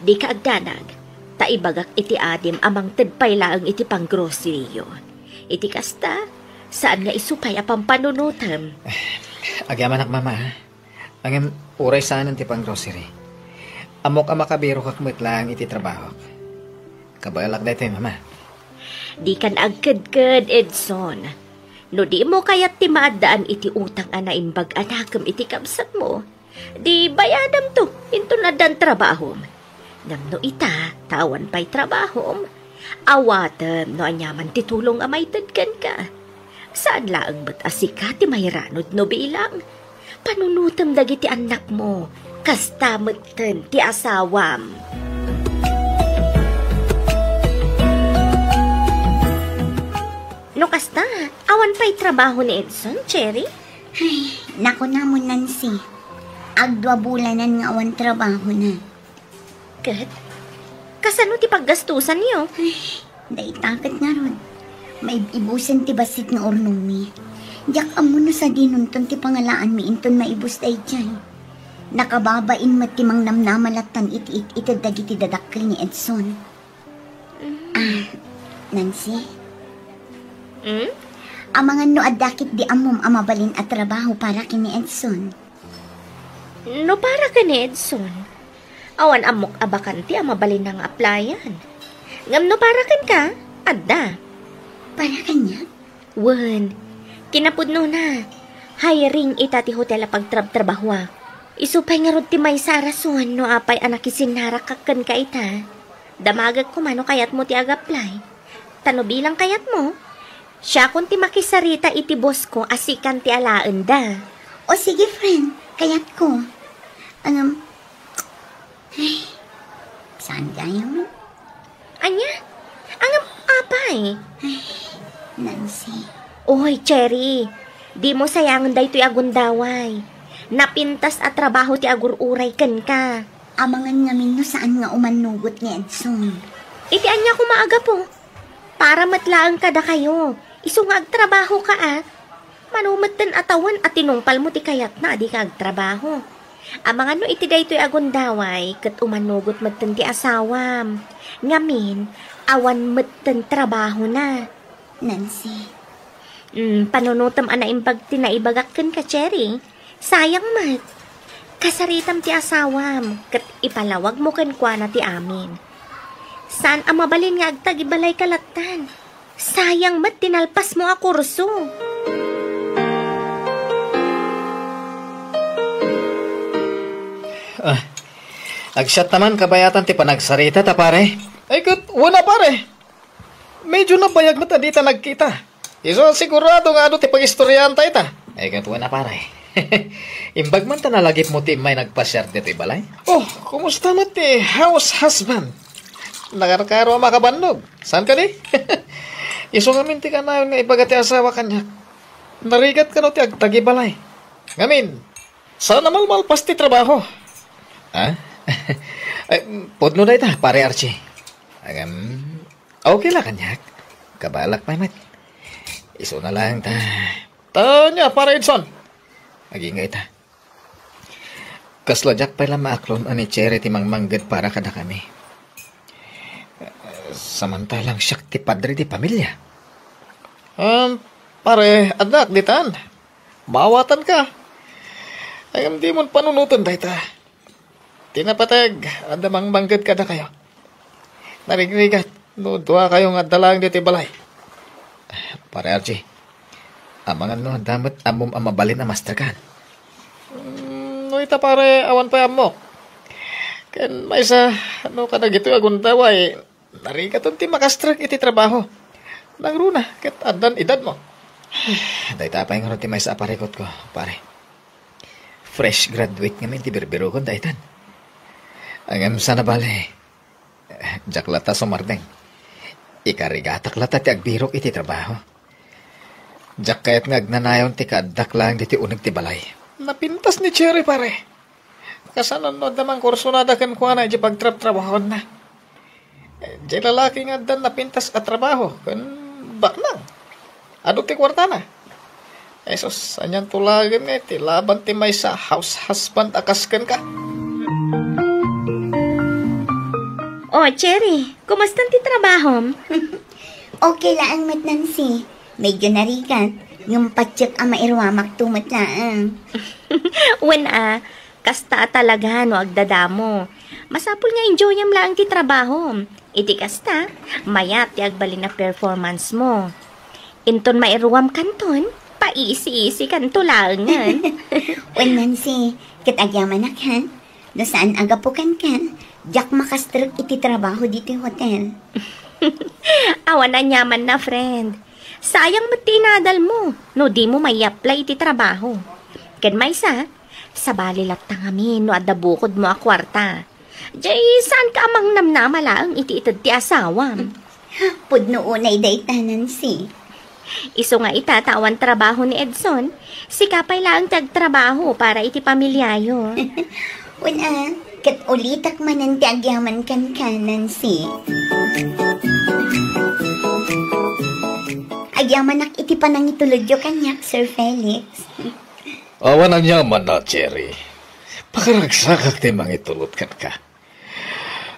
Dika agdanag, ta ibagak iti adim a mangted pay laeng iti panggroceryyo. Iti kasta, saan nga isu pay a pampanunotem. Agyamanak, Mama, ha? Ngem uray saanen ti panggrocery. Ammok a makabirokak met laeng iti trabahok. Kabaelak daytoy, Mama. Dikan agkedked, Edson. No dimo kayat ti maaddaan iti utang a naimbag a nakem iti kabsatmo, di bayadamto inton addan trabahom. Ngem no ita, ta awan pay trabahom, awatem no aniaman ti tulong a maited kenka. Saan laeng met a sika ti mairanud no bilang. Panunotem dagiti annakmo, kasta metten ti asawam. No kasta, awan pay trabaho ni Edson, Cherry? Ay, nakunamon, Nancy. Agdua bulanan nga awan trabahona. Ket, kasano ti paggastusanyo? Ay, dayta ket ngarud, maib-ibusen ti bassit nga urnongmi. Diak ammo no sadinonton ti pangalaanmi inton maibus daydiay. Nakababain met ti mangnamnama lattan iti it-ited dagiti dadakkel ni Edson. Mm. Ah, Nancy? Mm? Amangan no adda ketdi ammom a mabalin a trabaho para ken ni Edson. No para ken ni Edson, awan ammok a bakante a mabalinna nga applyan. Ngem no para kenka, adda. Para kaniak? Wen, kinapudnona, hiring ita ti hotel a pagtrabtrabahoak. Isu pay ngarud ti maysa a rason no apay a nakisinnarakak kenka ita. Damagek koma no kayatmo ti ag-apply. Ta no bilang kayatmo, siakon ti makisarita iti boss ko a sikan ti alaenda. O sige, friend, kayatko. Ngem, ay, saan gayam? Ania? Ngem, apay? Ay, Nancy. Oy, Cherry, dimo sayangen daytoy a gundaway. Napintas a trabaho ti agur-uray kenka. Amangan ngamin no saan nga umannugot ni Edson. Iti ania koma a gapu? Para met laeng kadakayo. Isu nga agtrabahoka, a. Mano metten a tawen a tinungpalmo ti kayatna a dika agtrabaho. Amangan no iti daytoy a gundaway ket umannugot metten ti asawam. Ngamin, awan metten trabahona. Nancy. Mm, panunotem a naimbag ti naibagak kenka, Cherry. Sayang met. Kasaritam ti asawam, ket ipalawagmo kenkuana ti amin. Saan a mabalin nga agtagibalayka lattan. Sayang met ti nalpasmo a kurso. Ah, agsiatta man kabayatan ti panagsarita ta, pare. Ay, ket, wen a, pare. Medyo nabayag met a dita nagkita. Isu a sigurado nga adu ti pagistoriaanta ita. Ay, ket wen a, pare. Imbag man ta nalagipmo ti immay nagpasiar ditoy balay. Oh, kumusta met ti house husband? Nakarkaro a makabannog. Saan kadi? Isu ngamin ti kanayon nga ibaga ti asawa kaniak. Narigat kano ti agtagibalay. Ngamin, saan a malmalpas ti trabaho? Ha? Ay, pudno dayta, pare Archie. Agam, okay la kaniak. Kabaelak pay met. Isuna laeng ta. Ania, pare Edson? Agingga ita. Kasla diak pay la maaklon a ni Cherry ti mangmangged para kadakami. Samantalang siak ti padre ti pamilia. Um, pare, addak ditan. Maawatanka. Ay, ngem dimon panunoten dayta. Ti napateg, adda mangmangged kadakayo. Narigrigat no duakayo nga adda laeng ditoy balay. Pare Archie, amangan no adda met ammom a mabalin a masterkan. Mm, no ita, pare, awan pay ammok. Ken maysa, no kadagitoy a gundaway, narigaton ti makastrek iti trabaho. Nangruna, ket addan edadmo. Dayta pay ngarud ti maysa a parikutko, pare. Fresh graduate ngamin ti birbirokon daytan. Ngem saan a bale, diak latta sumardeng. Ikarigatak latta ti agbirok iti trabaho. Diak kayat nga agnanayon ti kaaddak laeng ditoy uneg ti balay. Napintas ni Cherry, pare. Kasano no adda mangkursunada kenkuana iti pagtrabtrabahuanna? Diay lalaki nga addan napintas a trabaho ken baknang. Adu ti kuartana. Ay sus, anian to laeng nga iti laban ti maysa a house husband a kas kenka? Oh, Cherry, kumusta ti trabahom? Okay laeng met, Nancy. Medyo narigat, ngem patiek a mairuamak to met laeng. Wen a, kasta a talaga no agdadamo. Masapul nga enjoyam laeng ti trabahom. Iti kasta, mayat ti agbalin a performance mo. Inton mairuam kanton, paisi-isi kanto laengen. Wen, Nancy, ket agyamanak, ha? No saan a gapu kenka, diak makastrek iti trabaho ditoy hotel. Awan aniamanna, friend. Sayang met ti inadal mo no di mo mai-apply iti trabaho. Ken maysa, sabali latta ngamin no adda bukodmo a kuarta. Jay, saanka a mangnamnama laeng iti ited ti asawam? Pudno unay dayta, Nancy. Isu nga ita ta awan trabaho ni Edson, sika pay laeng ti agtrabaho para iti pamiliayo. Wen a, ket ulitek manen ti agyaman kenka, Nancy. Agyamanak iti panangitulodyo kaniak, Sir Felix. Awan aniamanna, Cherry. Pakaragsakak ti mangitulod kenka.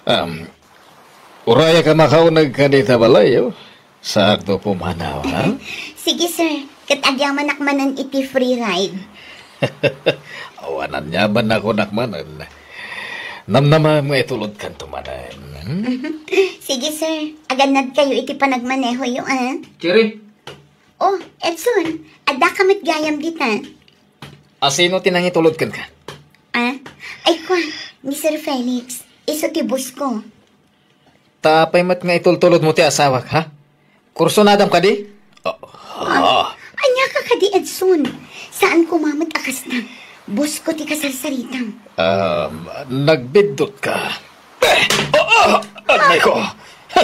Um, urayak a makauneg kadi ta balay, oh. Saakto pumanaw, ha? Sige, sir. Ket agyamanak manen iti free ride. Awan aniamanna kunak manen. Namnamaem nga itulodkanto manen. Hmm? Sige, sir. Agannadkayo iti panagmanehoyo, ah. Cherry? Oh, Edson, addaka met gayam dita. Asino ti nangitulod kenka? Ah? Ay, kua, ni Sir Felix. Isu ti boss ko. Ta apay met nga itultulodmo ti asawak, ha? Kursunadam kadi? Ah, ah. Ania ka kadi, Edson? Saan koma met a kasta. Boss ko ti kasarsaritam. Um, nagbiddutka. Eh, ah, ah, aray ko. Ha!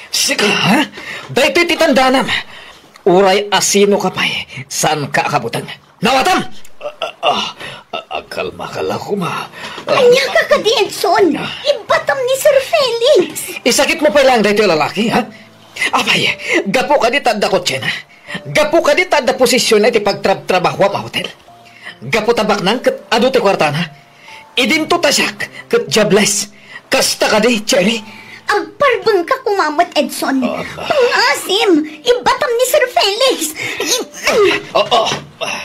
Sika, ha? Daytoy ti tandanam. Uray asino ka pay, saan ka a kabuteng. Nawatam! Ah, ah, ah, ah, kalma ka la koma. Ah, ania ka kadi, Edson? Ibbatam ni Sir Felix. Isakit mo pay lang daytoy lalaki, ha? Apay, gapu kadi ta adda kotsena. Gapu kadi ta adda posisionna iti pagtrabtrabahoam a hotel. Gapu ta baknang ket adu ti kuartana. Idinto ta siak ket jobless. Kasta kadi, Cherry? Agparbeng ka koma met, Edson. Ah. Pangasim! Ibbatam ni Sir Felix! I- Ah, ah. Ah,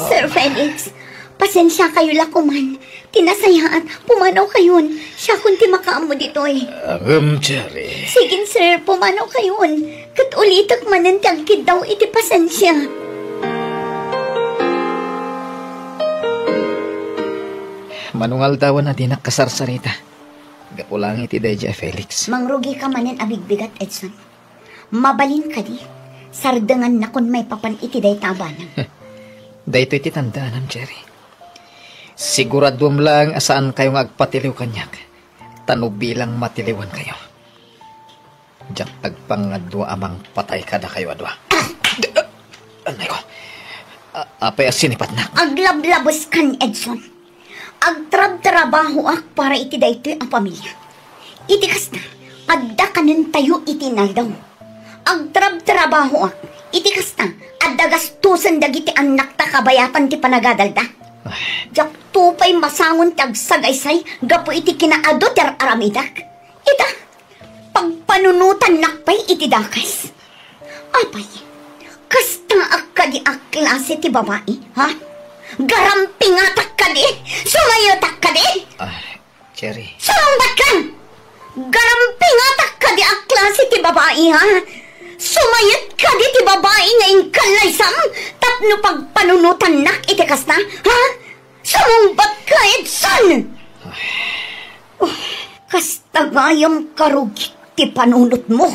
Sir Felix, pasensia kayo la koman. Ti nasayaat, pumanaw kayon. Siakon ti makaammo ditoy. Ngem, Cherry. Sige, sir, pumanaw kayon. Ket ulitek manen ti agkiddaw iti pasensia. Mano nga aldawen a dinak kasarsarita. Gapu lang iti daydiay a Felix. Mangrugi ka manen a bigbigat, Edson. Mabalin kadi Sardengannakon maipapan iti dayta a banag. Daytoy ti tandaanam, Cherry. Siguraduam laeng a saankayo nga agpatiliw kaniak, ta no bilang matiliwankayo, diak agpangadua a mangpatay kadakayo a dua. Anay ko. A-, apay a sinipatnak? Aglablabeskan, Edson. Agtrabtrabahoak para iti daytoy a pamilia. Iti kasta, adda kanentayo iti inaldaw. Agtrabtrabahoak. Iti kasta, adda gastusen dagiti annakta kabayatan ti panagadalda. Ay. Diakto pay masangon ti agsagaysay gapu iti kinaadu ti ar-aramidek. Ita, pagpanunotannak pay iti dakes. Apay, kastaak kadi a klase ti babai, ha? Garampingatak kadi? Sumayetak kadi? Ah, Cherry. Sumungbatkan! Garampingatak kadi a klase ti babai, ha? Sumayet kadi ti babai nga inkallaysam tapno pagpanunotannak iti kasta, ha? Sumungbatka, Edson! Ay. Oh, kasta gayam karugit ti panunotmo.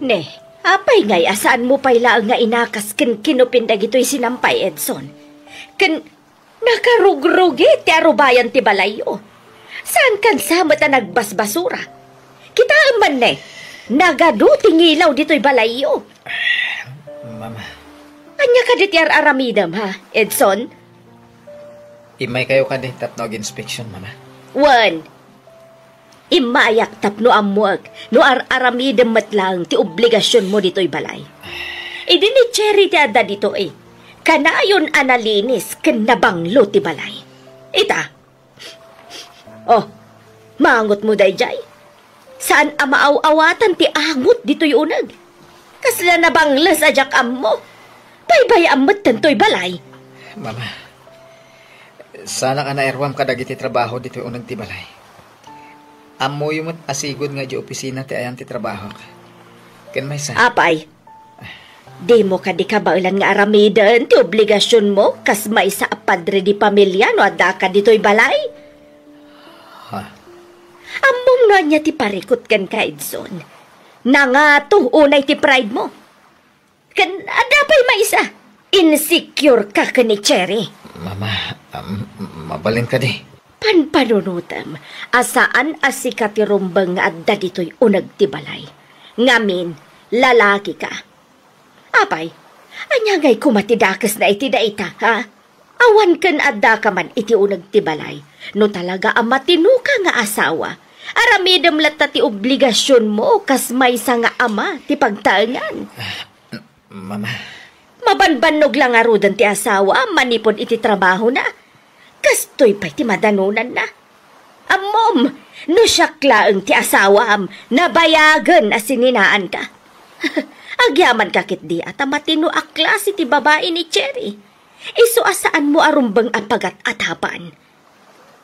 Ne, apay ngay a saanmo pay laeng nga inakas ken kinupin dagitoy sinampay, Edson? Ken nakarugrugi ti arubayan ti balayyo. Saankan sa met a nagbasbasura. Kitaem man ne, nagadu ti ngilaw ditoy balayyo. Mama. Ania kadi ti ar-aramidem, ha, Edson? Immaykayo kadi tapno aginspeksiyon, Mama? Wen, immayak tapno ammoek no ar-aramidem met laeng ti obligasionmo ditoy balay. Idi ni Cherry ti adda ditoy, kanayon a nalinis ken nabanglo ti balay. Ita, oh, maangotmo daydiay? Saan a maaw-awatan ti angot ditoy uneg. Kasla nabangles a diak ammo. Baybay-am metten toy balay. Mama, saanak a nairwam kadagiti trabaho ditoy uneg ti balay. Ammoyo met a sigud nga idiay opisina ti ayan ti trabahok. Ken maysa. Apay, dimo kadi kabaelan nga aramiden ti obligasionmo kas maysa a padre di pamilia no addaka ditoy balay? Ha? Ammom no ania ti parikut kenka, Edson? Nangato unay ti pride mo. Ken adda pay maysa, insecure ka ken ni Cherry. Mama, um, mabalin kadi? Panpanunotem a saan a sika ti rumbeng nga adda ditoy uneg ti balay. Ngamin, lalaki ka. Apay, ania ngay koma ti dakesna iti dayta, ha? Awan ken addaka man iti uneg ti balay. No talaga a matinoka nga asawa, aramidem latta ti obligasionmo kas maysa nga ama ti pagtaengan. Mama. Mabanbannog la ngaruden ti asawa manipud iti trabahona. Kastoy pay ti madanonanna. Ammom, no siak laeng ti asawam, nabayagen a sininaanka. Agyamanka ketdi a ta matino a klase ti babai ni Cherry. Isu a saanmo a rumbeng a pagat-atapan.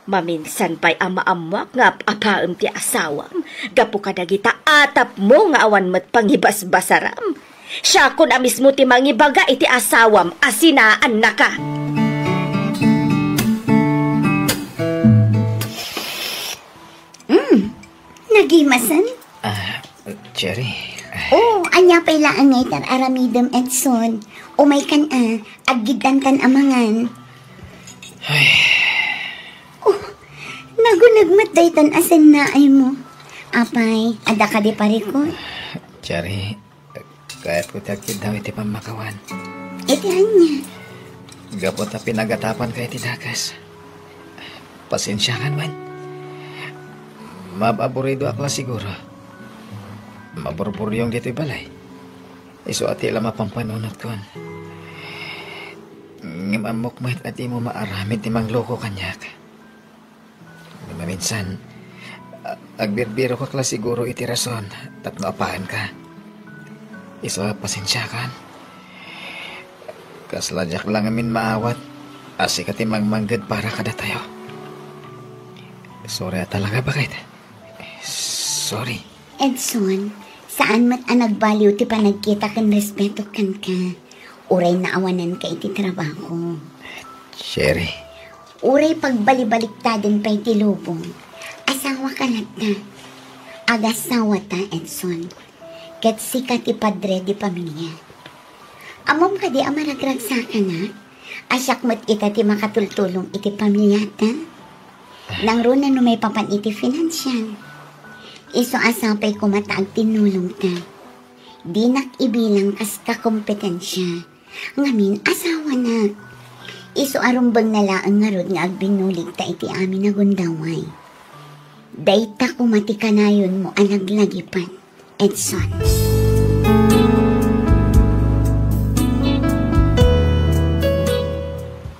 Maminsan pay a maammoak nga ap-apaem ti asawam gapu kadagita atapmo nga awan met pangibasbasaram. Siakon a mismo ti mangibaga iti asawam a sinaannaka. Mm, nagimasen? Ah, Cherry. Oh, ania pay laeng nga itar-aramidem, Edson? Umaykan a, aggiddantan a mangan. Ay. Oh, naguneg met daytan a sennaaymo. Apay, adda kadi parikut? Cherry, kayatko ti agkiddaw iti pammakawan. Iti ania? Gapu ta pinagatapanka iti dakes. Pasensiakan man. Maab-aburidoak la siguro. Maburburyong ditoy balay. Isu a ti la mapampanunot kon. Ngem ammok met a dimo maaramid ti mangloko kaniak. Maminsan, a-, agbirbirokak la siguro iti rason tapno apaanka. Isu a pasensiakan. Kasla diak la ngamin maawat a sika ti mangmangged para kadatayo. Sorry a talaga, baket. Sorry. Edson, saan met a nagbaliw ti panagkita ken respeto kenka. Uray naawananka iti trabaho. Cherry. Uray pagbalibaliktaden pay ti lubong. Asawaka latta. Agasawata, Edson, ket sika ti padre di pamilia. Ammom kadi a maragragsakanak? A siak met ita ti makatultulong iti pamiliata? Nangruna no maipapan iti finansial. Isu a sapay koma ta agtinnulongta. Dinak ibilang kas kakompetensia. Ngamin, asawanak. Isu a rumbengna laeng ngarud nga agbinnuligta iti amin a gundaway. Dayta koma ti kanayonmo a laglagipen, Edson.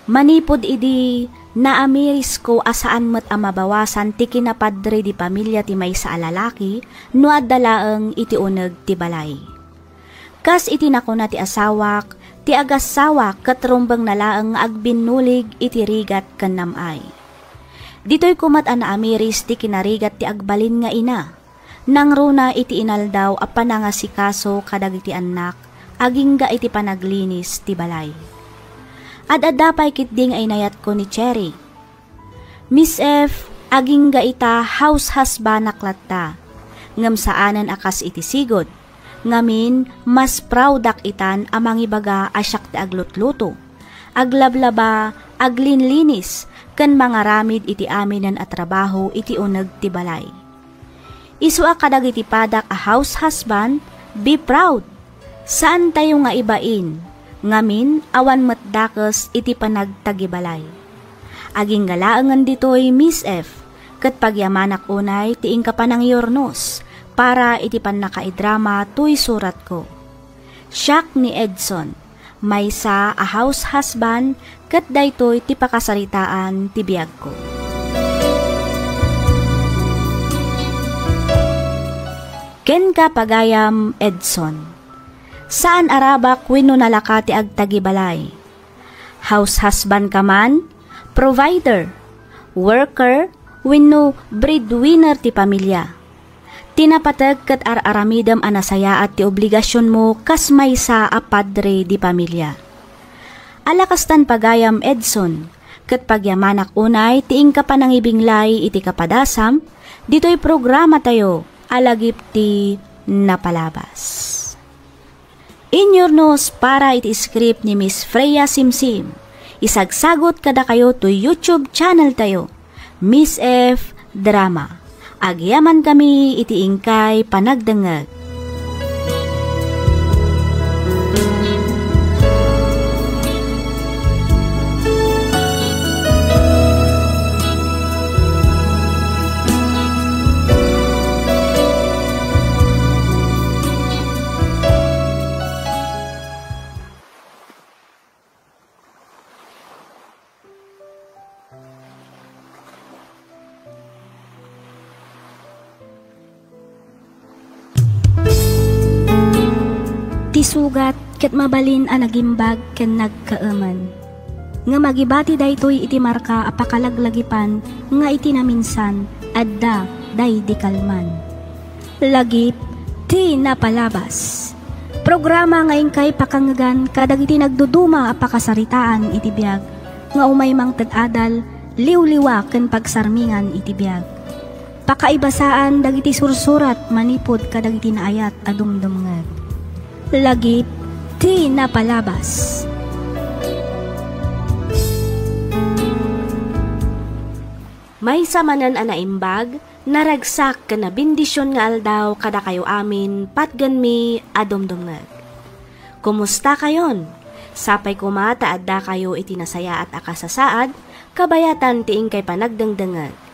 Manipud idi, naamirisko a saan met a mabawasan ti kinapadre di pamilia ti maysa a lalaki no adda laeng iti uneg ti balay. Kas iti nakuna ti asawak, ti agassawa ket rumbengna laeng nga agbinnulig iti rigat ken nam-ay. Ditoy koma met a naamiris ti kinarigat ti agbalin nga ina, nangruna iti inaldaw a panangasikaso kadagiti annak, agingga iti panaglinis ti balay. Ad-adda pay ketdi nga inayatko ni Cherry. Miss F, agingga ita house husband-ak latta, ngem saanen a kas iti sigud. Ngamin, mas proud-ak itan a mangibaga a siak ti aglutluto, aglablaba, aglinlinis, ken mangaramid iti aminen a trabaho iti uneg ti balay. Isu a kadagiti padak a house husband, be proud! Saantayo nga ibain, ngamin, awan met dakes iti panagtagibalay. Agingga laengen ditoy, Miss F, ket pagyamanak unay ti inka panangyurnos para iti pannakaidrama toy suratko. Siak ni Edson, maysa a house husband, ket daytoy ti pakasaritaan ti biagko. Kenka, pagayam Edson, saan a rabak wenno nalaka ti agtagibalay. House husband ka man, provider, worker, wenno breadwinner ti pamilia. Ti napateg ket ar-aramidem a nasayaat ti obligasionmo kas maysa a padre di pamilia. Ala kastan, pagayam Edson, ket pagyamanak unay ti inka panangibinglay iti kapadasam ditoy programatayo a Lagip ti Napalabas. Inyurnos para iti script ni Miss Freya Simsim. Isagsagut kadakayo toy YouTube channel tayo, Miss F Drama. Agyamankami iti inkay panagdengngeg. Ti sugat ket mabalin a nagimbag ken nagkaemen. Ngem agibati daytoy iti marka a pakalaglagipan nga iti naminsan, adda daydi kalman. Lagip ti Napalabas. Programa nga inkay pakangngegan kadagiti nagduduma a pakasaritaan iti biag nga umay mangted adal, liwliwa ken pagsarmingan iti biag. Pakaibasaan dagiti sursurat manipud kadagiti naayat a dumdumngeg. Lagip ti Napalabas. Maysa manen a naimbag, naragsak ken nabendision nga aldaw kadakayo amin patgenmi a dumdumngeg. Kumustakayon? Sapay koma ta addakayo iti nasayaat a kasasaad, kabayatan ti inkay panagdengdengngeg.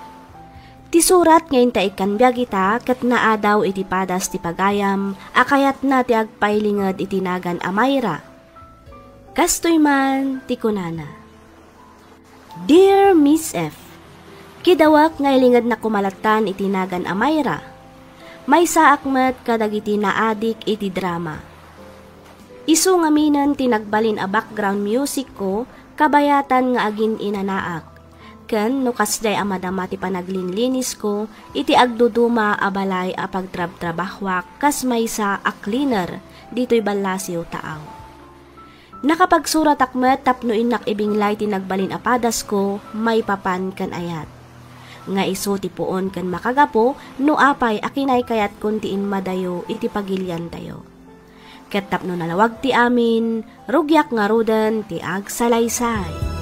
Ti surat nga inta ikkan biag ita ket naadaw iti padas ti pagayam a kayatna ti agpailinged iti nagan a Myra. Kastoy man ti kunana. Dear Miss F, kidawak nga ilingednak koma lattan iti nagan a Myra. Maysaak met kadagiti naadik iti drama. Isu ngaminen ti nagbalin a background music ko kabayatan nga agin-inanaak. Ken no kasdiay a madama ti panaglinlinis ko iti agduduma a balay a pagtrabtrabahuak kas maysa a cleaner ditoy Ballasio, Taao. Nakapagsuratak met tapno innak ibinglay ti nagbalin a padasko maipapan ken ayat. nga isu ti puon ken makagapu no apay a kinaykayatkon ti immadayo iti pagiliantayo. Ket tapno nalawag ti amin, rugiak ngaruden ti agsalaysay.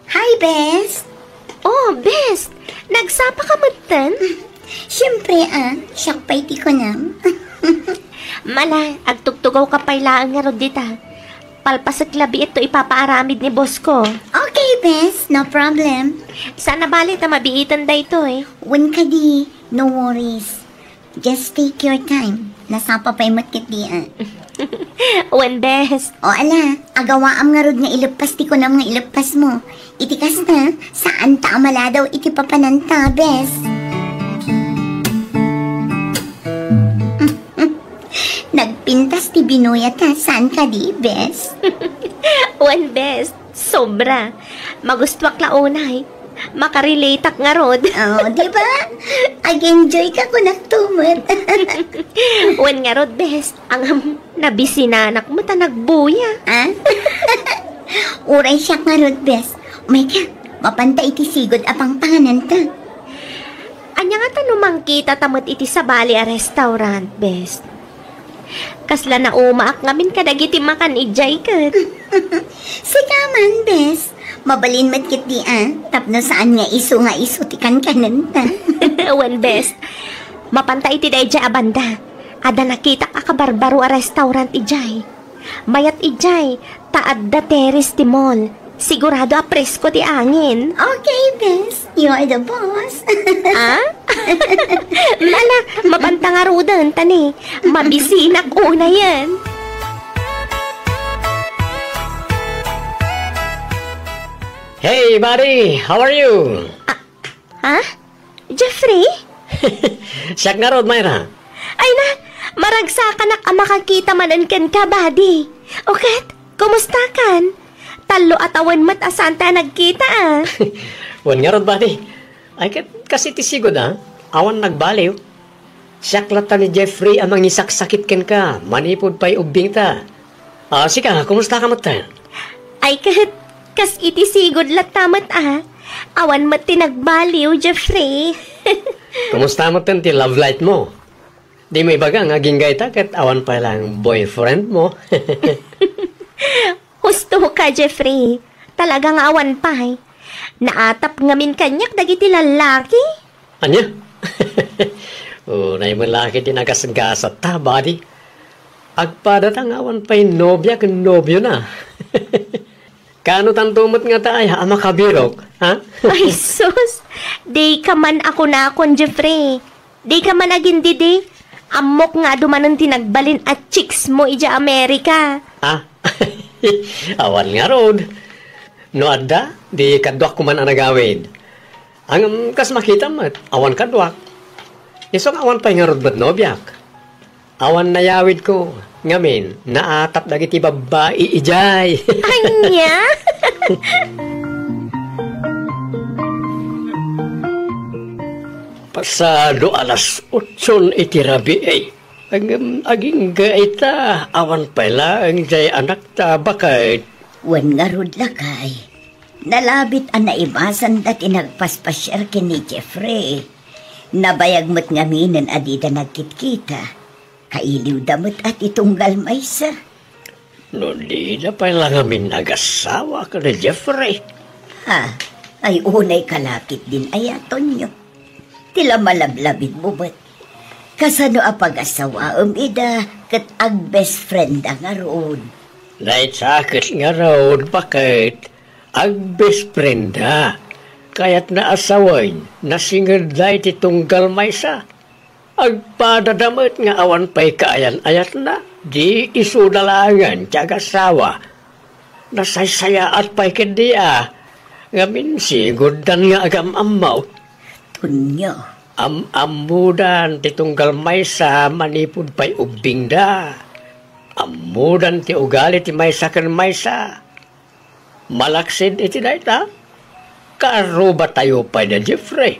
Hi, Bes! Oh, Bes! Nagsapa ka metten? Siyempre, ah, siak pay ti kunam. Mala, agtugtugaw ka pay laeng ngarud dita. Palpasek labi ito ipapaaramid ni boss ko. Okay, Bes, no problem. Sana bali ta mabiitan daytoy. Wen kadi, no worries. Just take your time. Nasapa pay met ketdi, ah. Wen, Bes. O ala, agawaam ngarud nga ileppas ti kunam nga ileppasmo. Iti kasta, saan ta a maladaw iti papananta, Bes. Nagpintas ti binuya ta, saan kadi, Bes? Wen, Bes. Sobra. Magustuak la unay. Makarelateak ngarud. Oh, di ba? Ag-enjoy ka kunak tumot. Wen ngarud, Bes. Ang, um, nabisinanak met a nagbuya. Ah? Uray siak ngarud, Bes. Umay ka, mapanta iti sigud a pangpangananta. Ania ngata no mangkita ta met iti sabali a restaurant, Bes? Kasla naumaak ngamin kadagiti makan idiay ket. Sika man, Bes. Mabalin met ketdi, ah, tapno saan nga isu nga isu ti kankanenta. Wen, Bes. Mapanta iti daydiay a banda. Adda nakitak a kabarbaro a restaurant idiay. Mayat idiay, ta adda terrace ti mall. Sigurado a presko ti angin. Okay, Bes. You are the boss. Ah? Ala, mapanta ngaruden, tani. Mabisinak unayen. Hey, buddy! How are you? Ah, ha? Jeffrey? Siak ngarud, Myra. Ay na, maragsakanak a makakita manen kenka, buddy. O ket, kumusta kan? Tallo a tawen met a saan ta nagkita, ah. Wen ngarud, buddy. Ay, ket, kas iti sigud, ah. Awan nagbaliw. Siak latta ni Jeffrey a mangisaksakit kenka, manipud pay ubbingta. Ah, sika, kumusta ka met? Ay, ket, kas iti sigud latta met, ah. Awan met ti nagbaliw, Jeffrey. Kumusta met ti love life mo? Dimo ibaga nga agingga ita ket awan pay laeng boyfriend mo. Husto ka, Jeffrey. Talaga nga awan pay. Naatap ngamin kaniak dagiti lallaki. Ania? Unay met la ket ti nagasgasatta, buddy. Agpadata nga awan pay nobia ken nobiona. Kaano tanto met ngata aya a makabirok, ha? Ay, sus! Dika man a kunakon, Jeffrey. Dika man agindidi. Ammok nga adu manen ti nagbalin a chicks mo idiay Amerika. Ah, awan ngarud. No adda, di kaduak koman a nagawid. Ngem kas makitam met, awan kaduak. Isu nga awan pay ngarud met nobiak. Awan nayawidko, ngamin, naatap dagiti babbai idiay. Ania? Pasado alas otson iti rabii. Ngem agingga ita, awan pay laeng jay anakta, baket. Wen ngarud, lakay. Nalabit a naibasanda ti nagpaspasiar ken ni Jeffrey. Nabayag met ngaminen a dida nagkitkita. Kailiwda met a ti tunggal maysa. No dida pay la ngamin agassawa ken ni Jeffrey. Ha? Ay, unay ka la ketdin aya, Tonyo. Ti la malablabidmo met. Kasano a pagasawaem ida ket agbest frienda ngarud? Naitaket ngarud, baket. Agbest frienda. Kayatna a sawen, nasingedda iti tunggal maysa. Agpadada met nga awan pay kaayan-ayatna, di isuda laengen ti agassawa. Nasaysayaat pay ketdi a, ngamin siguddan nga agam-ammo. Tonyo. Am-ammodan ti tunggal maysa manipud pay ubbingda. Ammodan ti ugali ti maysa ken maysa. Malaksid iti dayta, kaarrubatayo pay da Jeffrey.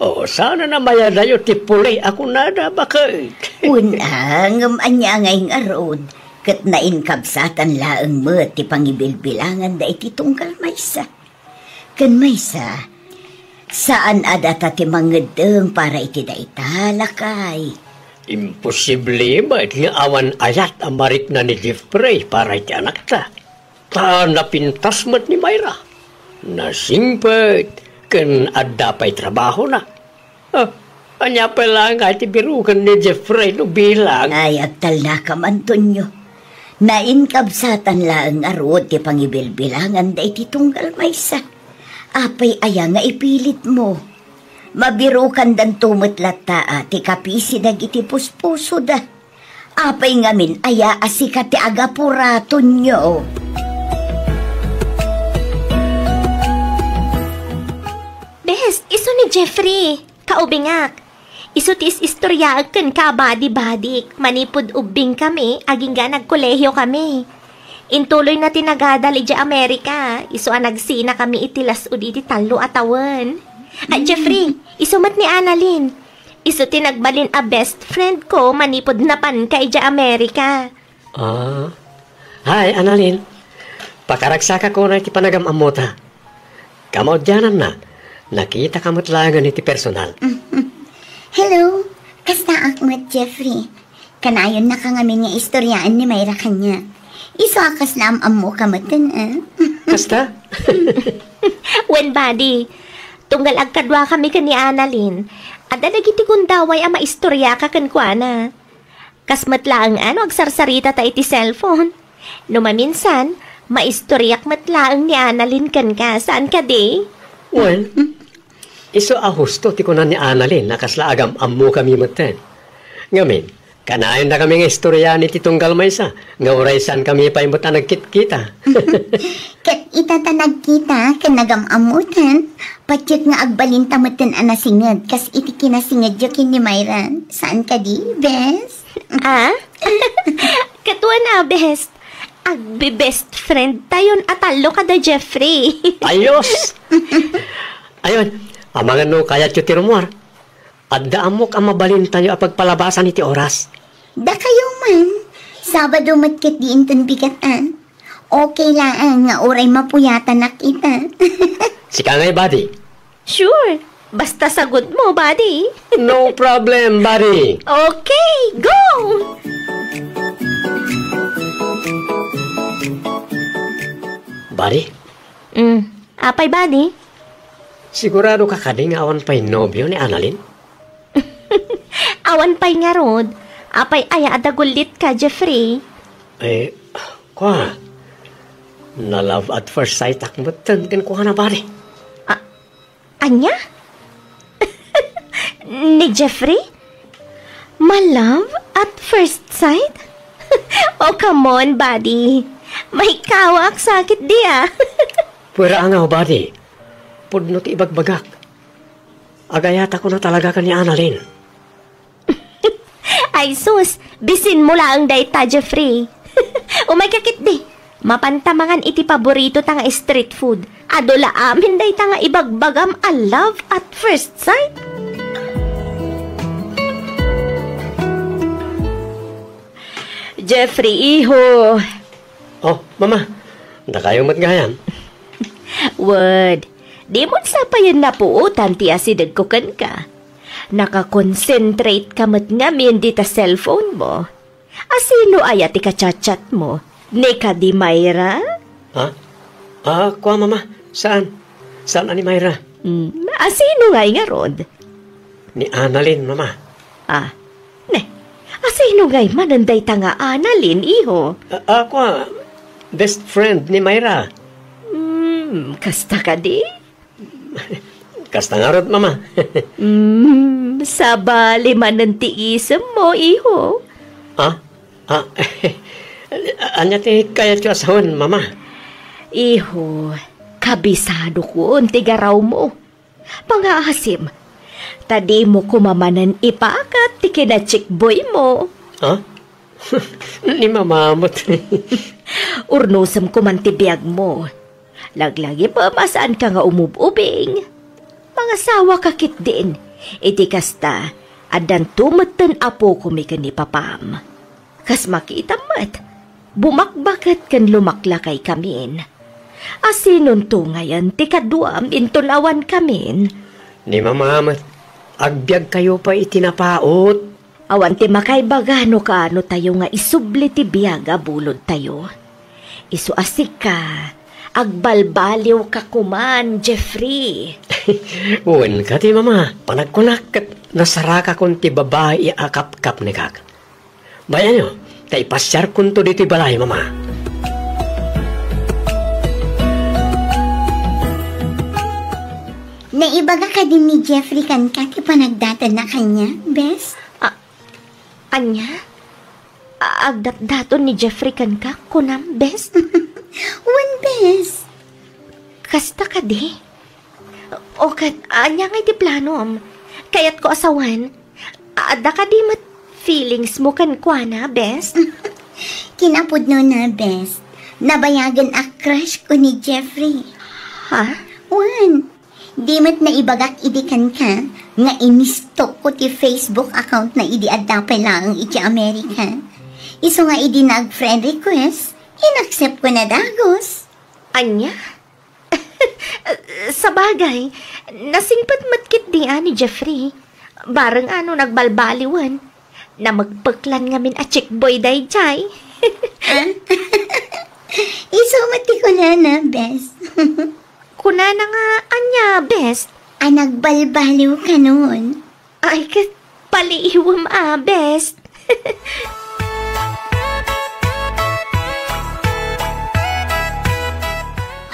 O, saan a namayadayo ti puli a kunada, baket? Wen a, ngem ania ngay ngarud? Ket nainkabsatan laeng met ti pangibilbilanganda iti tunggal maysa. Ken maysa, saan a data ti mangeddeng para iti dayta, lakay. Imposible met nga awan ayat a marikna ni Jeffrey para iti anakta. Ta napintas met ni Myra. Nasingpet ken adda pay trabahona. Ah, ania pay laeng nga iti biruken ni Jeffrey no bilang? Ay, agtalnakam, Antonio. Nainkabsatan laeng ngarud ti pangibilbilanganda iti tunggal maysa. Apay aya nga ipilitmo? Mabirukandanto met latta a ti kapisi dagiti puspusoda. Apay ngamin aya a sika ti agapura, Tonio? Bes, isu ni Jeffrey. Kaubingak. Isu ti is-istoriaek kenka a badi-badik manipud ubbingkami agingga nagkolehiokami. Intuloyna ti nagadal idiay Amerika, isu a nagsinakami iti las-ud iti tallo a tawen. Ah, Jeffrey, isu met ni Annalyn. Isu ti nagbalin a best friend ko manipud napanka idiay Amerika. Ah. Hi, Annalyn. Pakaragsakak unay ti panagam-ammota. Kamaudiananna, nakitaka met laengen iti personal. Hello, kastaak met, Jeffrey. Kanayonnaka ngamin nga istoriaen ni Myra kaniak. Isu a kasla am-ammoka metten, eh. Kasta? Wen, buddy. Tunggal agkaduakami ken ni Annalyn, adda dagiti gundaway a maistoriaka kenkuana. Kas met laeng a no agsarsarita ta iti cellphone. No maminsan, maistoriak met laeng ni Annalyn kenka, saan kadi? Well, isu a husto ti kuna ni Annalyn a kasla agam-ammokami metten. Ngamin, kanayonnakami nga istoriaan iti tunggal maysa, nga uray saankami pay met a nagkitkita. Ket ita ta nagkita ken nagam-ammotan, patiek nga agbalinta metten a nasinged kas iti kinasingedyo ken ni Myra. Saan kadi, bes? Ah? Ket wen a, bes. Agbe-best friend tayon a tallo kada Jeffrey. Ayos! Ayon, amangan no kayatyo ti rumuar. Adda ammok a mabalintayo a pagpalabasan iti oras. Dakayo man. Sabado met ket diinton bigat, ah. Okay laeng nga uray mapuyatanak ita. Sika ngay, buddy. Sure. Basta sagudmo, buddy. No problem, buddy. Okay, go! Buddy? Mm. Apay, buddy? Sigurado ka kadi nga awan pay nobio ni Annalyn? Awan pay ngarud. Apay aya a dagullit ka, Jeffrey? Eh, kwa, na-love at first sight ak metten kenkuana, buddy. A-, anya? Ni Jeffrey? Ma-love at first sight? Oh, come on, buddy. Maikkawa ak sakit di, ah. Pwera nga, buddy. Pudno ti ibagbagak. Agayatakon a talaga ken ni Annalyn. Ay sus, bisinmo laeng dayta, Jeffrey. Umayka ketdi. Mapanta mangan iti paboritota nga street food. Adu la amin dayta nga ibagbagam a love at first sight. Jeffrey, iho. Oh, mama. Dakayo met gayam. Wen, dimon sapayen napuotan ti asidegko kenka. Naka-concentrate ka met ngamin dita cellphone mo. Asino aya ti ka-chat-chat mo? Ni kadi Myra? Ha? Ah, kua, mama. Saan? Saan a ni Myra? Hmm, asino ngay ngarud? Ni Annalyn, mama. Ah, ne. Asino ngay manen dayta nga Annalyn, iho? Ah, ah, kua, best friend ni Myra. Hmm, kasta kadi? Kasta ngarud, mama. Mm, sabali manen ti isemmo, iho. Ah? Ah, ania ti kayatyo a sawen, mama? Iho, kabisadokon ti garawmo. Pangaasim, ta dimo koma manen ipakat ti kinachickboymo. Ah? Ni mama met. Urnosem koman ti biagmo. Laglagipem a saanka nga umub-ubing. Mangasawa ka ketdin. Iti kasta, addanto metten apokomi ken ni papam. Kas makitam met, Bumakbaket ken lumaklakaykami. Asinonto ngayen ti kaduam inton awankamin? Ni Mama met, agbiagkayo pay iti napaut. Awan ti makaibaga no kaano tayo nga isubli ti biag a bulodtayo. Isu a sika, agbalbaliwka koman, Jeffrey. Wen kadi, Mama, panagkunak ket nasarakakon ti babai a kapkapnekak. Bay-ayo, ta ipasiarkonto ditoy balay, Mama. Naibaga kadi ni Jeffrey kenka ti panagdatanna kaniak, bes? A-, ania? A-, agdatdaton ni Jeffrey kenka, kunam, bes? Wen, bes. Kasta kadi? O ket, ania ngay ti planom? Kayatko a sawen. Adda kadi met feelings mo kenkuana, bes? Kinapudnona, bes. Nabayagen a crush ko ni Jeffrey. Ha? Wen, di met naibagak idi kenka nga inistalk ko ti Facebook account na idi adda pay laeng iti Amerika. Isu nga idi nag-friend request, inaccept ko na dagus. Ania? Sabagay, nasingpet met ketdi a ni Jeffrey. Bareng a no nagbalbaliwen. Namekpeklan ngamin a chickboy daydiay. Ah? Isu met ti kunana, bes. Kunana nga ania, bes? A nagbalbaliw kanon. Ay, ket paliiwem a, bes.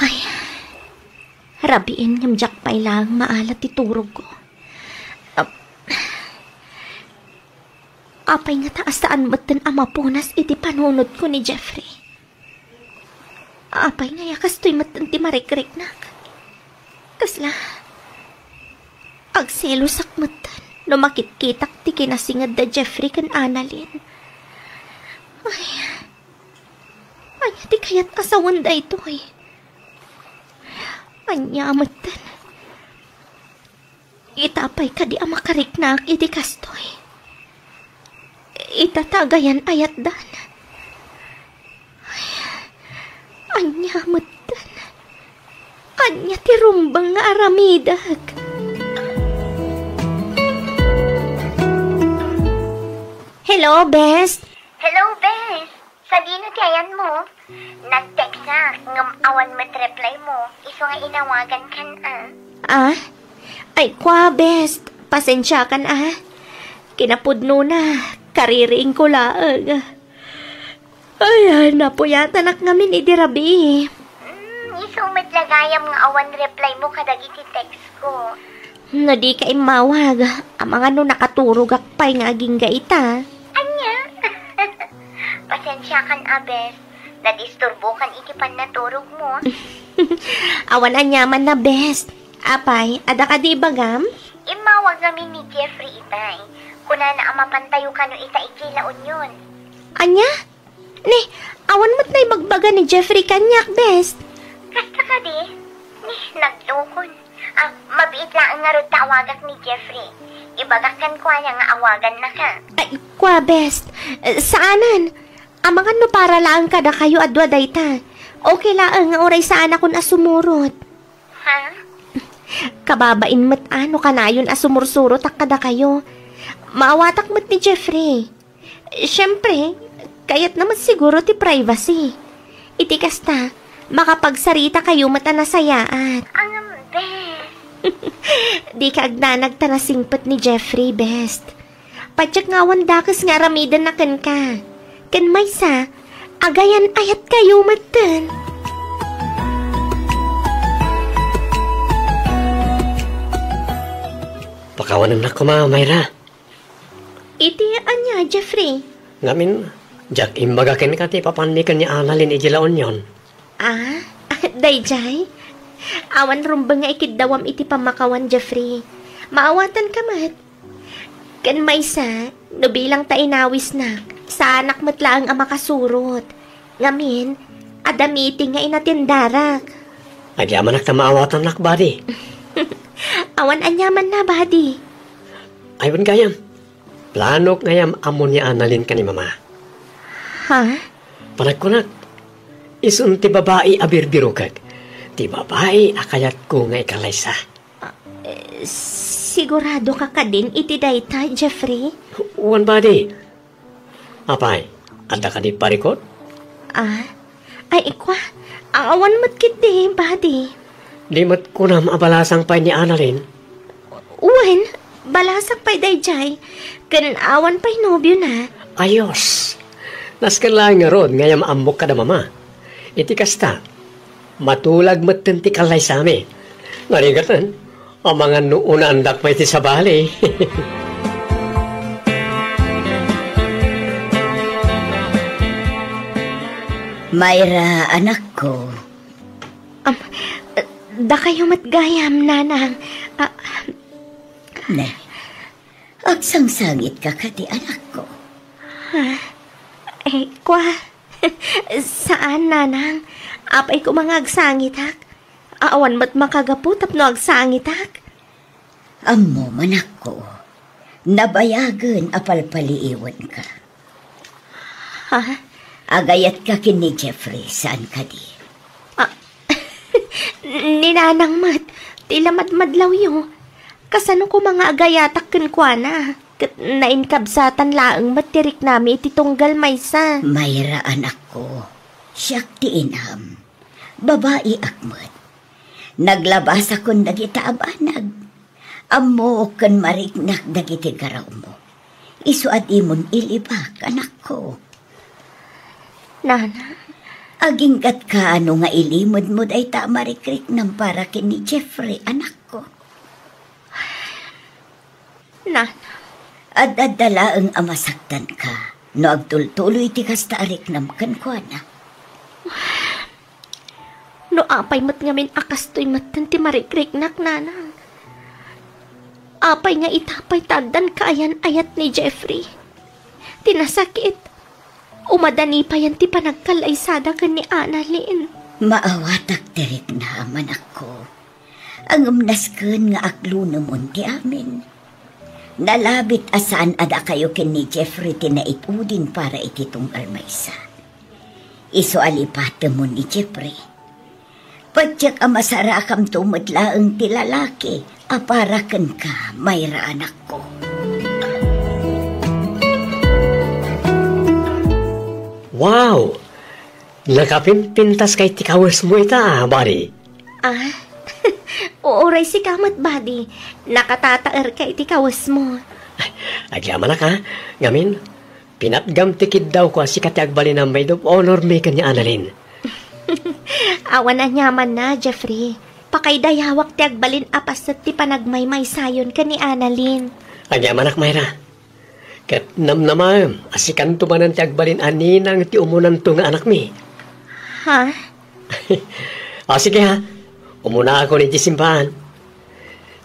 Ay, rabiin ngem diak pay laeng maala ti turogko. Ap-, apay ngata a saan metten a mapunas iti panunotko ni Jeffrey? Apay ngay a kastoy metten ti marikriknak? Kasla, agselosak metten no makitkitak ti kinasinged da Jeffrey ken Annalyn. Ay, ania ti kayat a sawen daytoy? Ania metten? Ita pay kadi a makariknak iti kastoy? Ita ta agayan-ayatdan. Ay, ania metten? Ania ti rumbeng nga aramidek? Hello, bes. Hello, bes. Sadino ti ayanmo? Nag-textak, ngem awan met reply mo. Isu nga inawagankan, a. Ah? Ay, kua, bes. Pasensiakan, a. Kinapudnona, kaririingko laeng. Ay, napuyatanak ngamin idi rabii. Hmm, isu met la gayam nga awan reply mo kadagiti textko. No dika immawag, amangan no nakaturogak pay nga agingga ita. Ania? Pasensiakan, a, bes. Nadisturbokan iti pannaturogmo. Awan aniaman a, bes. Apay, adda kadi ibagam? Immawag ngamin ni Jeffrey itay. Kunana a mapantayo kano ita iti La Union. Ania? Ni, awan met naibagbaga ni Jeffrey kaniak, bes. Kasta kadi? Ni, naglukon. Ah, mabiit laeng ngarud ta awagak ni Jeffrey. Ibagak kenkuana nga awagannaka. Ay, kua, bes. Eh, saanen. Amangan no para laeng kadakayo a dua dayta. Okay laeng nga uray saanakon a sumurot. Ha? Kababain met a no kanayon a sumursurotak kadakayo. Maawatak met ni Jeffrey. Siempre, kayatna met siguro ti privacy. Iti kasta, makapagsaritakayo met a nasayaat. Ngem, bes. Dika agdanag ta nasingpet ni Jeffrey, bes. Patiek nga awan dakes nga aramidenna kenka. Ken maysa, agayan-ayatkayo metten. Pakawanennak koma, Myra. Iti ania, Jeffrey? Ngamin, diak imbaga kenka ti papanmi ken ni Annalyn iti La Union. Ah, daydiay? Awan rumbeng nga ikiddawam iti pammakawan, Jeffrey. Maawatanka met. Ken maysa, no bilang ta inawisnak, saanak met laeng a makasurot. Ngamin, adda meeting nga inatendarak. Agyamanak ta maawatannak, buddy. Awan aniamanna, buddy. Ay, wen gayam. Planok gayam ammo ni Annalyn ken ni Mama. Ha? Panagkunak, isun ti babai a birbirokek, ti babai a kayatko nga ikallaysa. Ah, eh, sigurado ka kadin iti dayta, Jeffrey? Wen, Buddy. Apay, adda kadi parikut? Ah, ay, ikwa, awan met ketdi, Buddy. Di met kunam a balasang pay ni Annalyn? Wen, balasang pay daydiay, ken awan pay nobiona. Ayos! Nasken laeng ngarud nga iyam ammok kada mama. Iti kasta, matulag metten ti kallaysami. Narigaten, amangan no unaandak pay ti sabali. Myra, anakko. Am, dakayo met gayam, Nanang. Ah, Ne, agsangsangitka kadi, anakko? Ha? Eh, kwa. Saan, Nanang. Apay koma nga agsangitak? Awan met makagapu tapno agsangitak. Ammom, anakko, nabayagen a palpaliiwenka. Ha? Agayatka ken ni Jeffrey, saan kadi? Ah, ni Nanang met, ti lamadmadlawyo. Kasano koma nga agayatak kenkuana? Ket nainkabsatan laeng met ti riknami iti tunggal maysa. Myra, anakko, siak ti inam. Babaiak met. Naglabasakon dagita a banag. Ammok ken mariknak dagiti garawmo. Isu a dimon ilibak, anakko. Nana? Aginggatka no nga ilimedmo dayta a marikriknam para ken ni Jeffrey, anakko. Nana? Ad-adda laeng a masaktanka no agtultuloy ti kasta a riknam kenkuana. No apay met ngamin a kastoy metten ti marikriknak, Nanang. Apay nga ita pay ta addan kaayan-ayat ni Jeffrey? Ti nasakit, umadani payen ti panagkallaysada ken ni Annalyn. Maawatak ti riknam, anakko. Ngem nasken nga aklunemon ti amin. Nalabit a saan a dakayo ken ni Jeffrey ti naituding para iti tunggal maysa. Isu a lipatemon ni Jeffrey. Patiek a masarakamto met laeng ti lalaki a para kenka, Myra, anakko. Wow! Nakapimpintaska iti kawesmo ita, Buddy. Ah? Uray sika met, Buddy. Nakatataerka iti kawesmo. Agyamanak, ha? Ngamin, pinatgam ti kiddawko a sika ti agbalin a maid of honor mi ken ni Annalyn. Awan aniamanna, Jeffrey. Pakaidayawak ti agbalin a paset ti panagmaymaysayon ken ni Annalyn. Agyamanak, Myra. Ket namnamaem a sikanto manen ti agbalin a ninang ti umunanto nga anakmi. Ha? O, sige, ha. Umunaakon iti simbahan.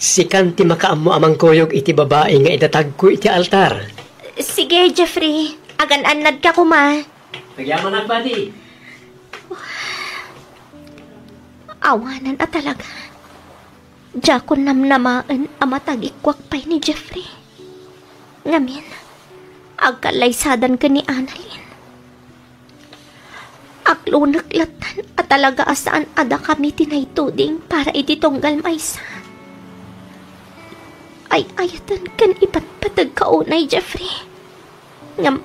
Sikan ti makaammo a mangkuyog iti babai nga idatagko iti altar. Sige, Jeffrey. Agan-annadka koma. Agyamanak, Buddy. Awanan a talaga. Diakon namnamaen a matagikuak pay ni Jeffrey. Ngamin, agkallaysadan ken ni Annalyn. Aklunek lattan a talaga a saan a dakami ti naituding para iti tunggal maysa. Ay-ayaten ken ipatpategka unay, Jeffrey. Ngem,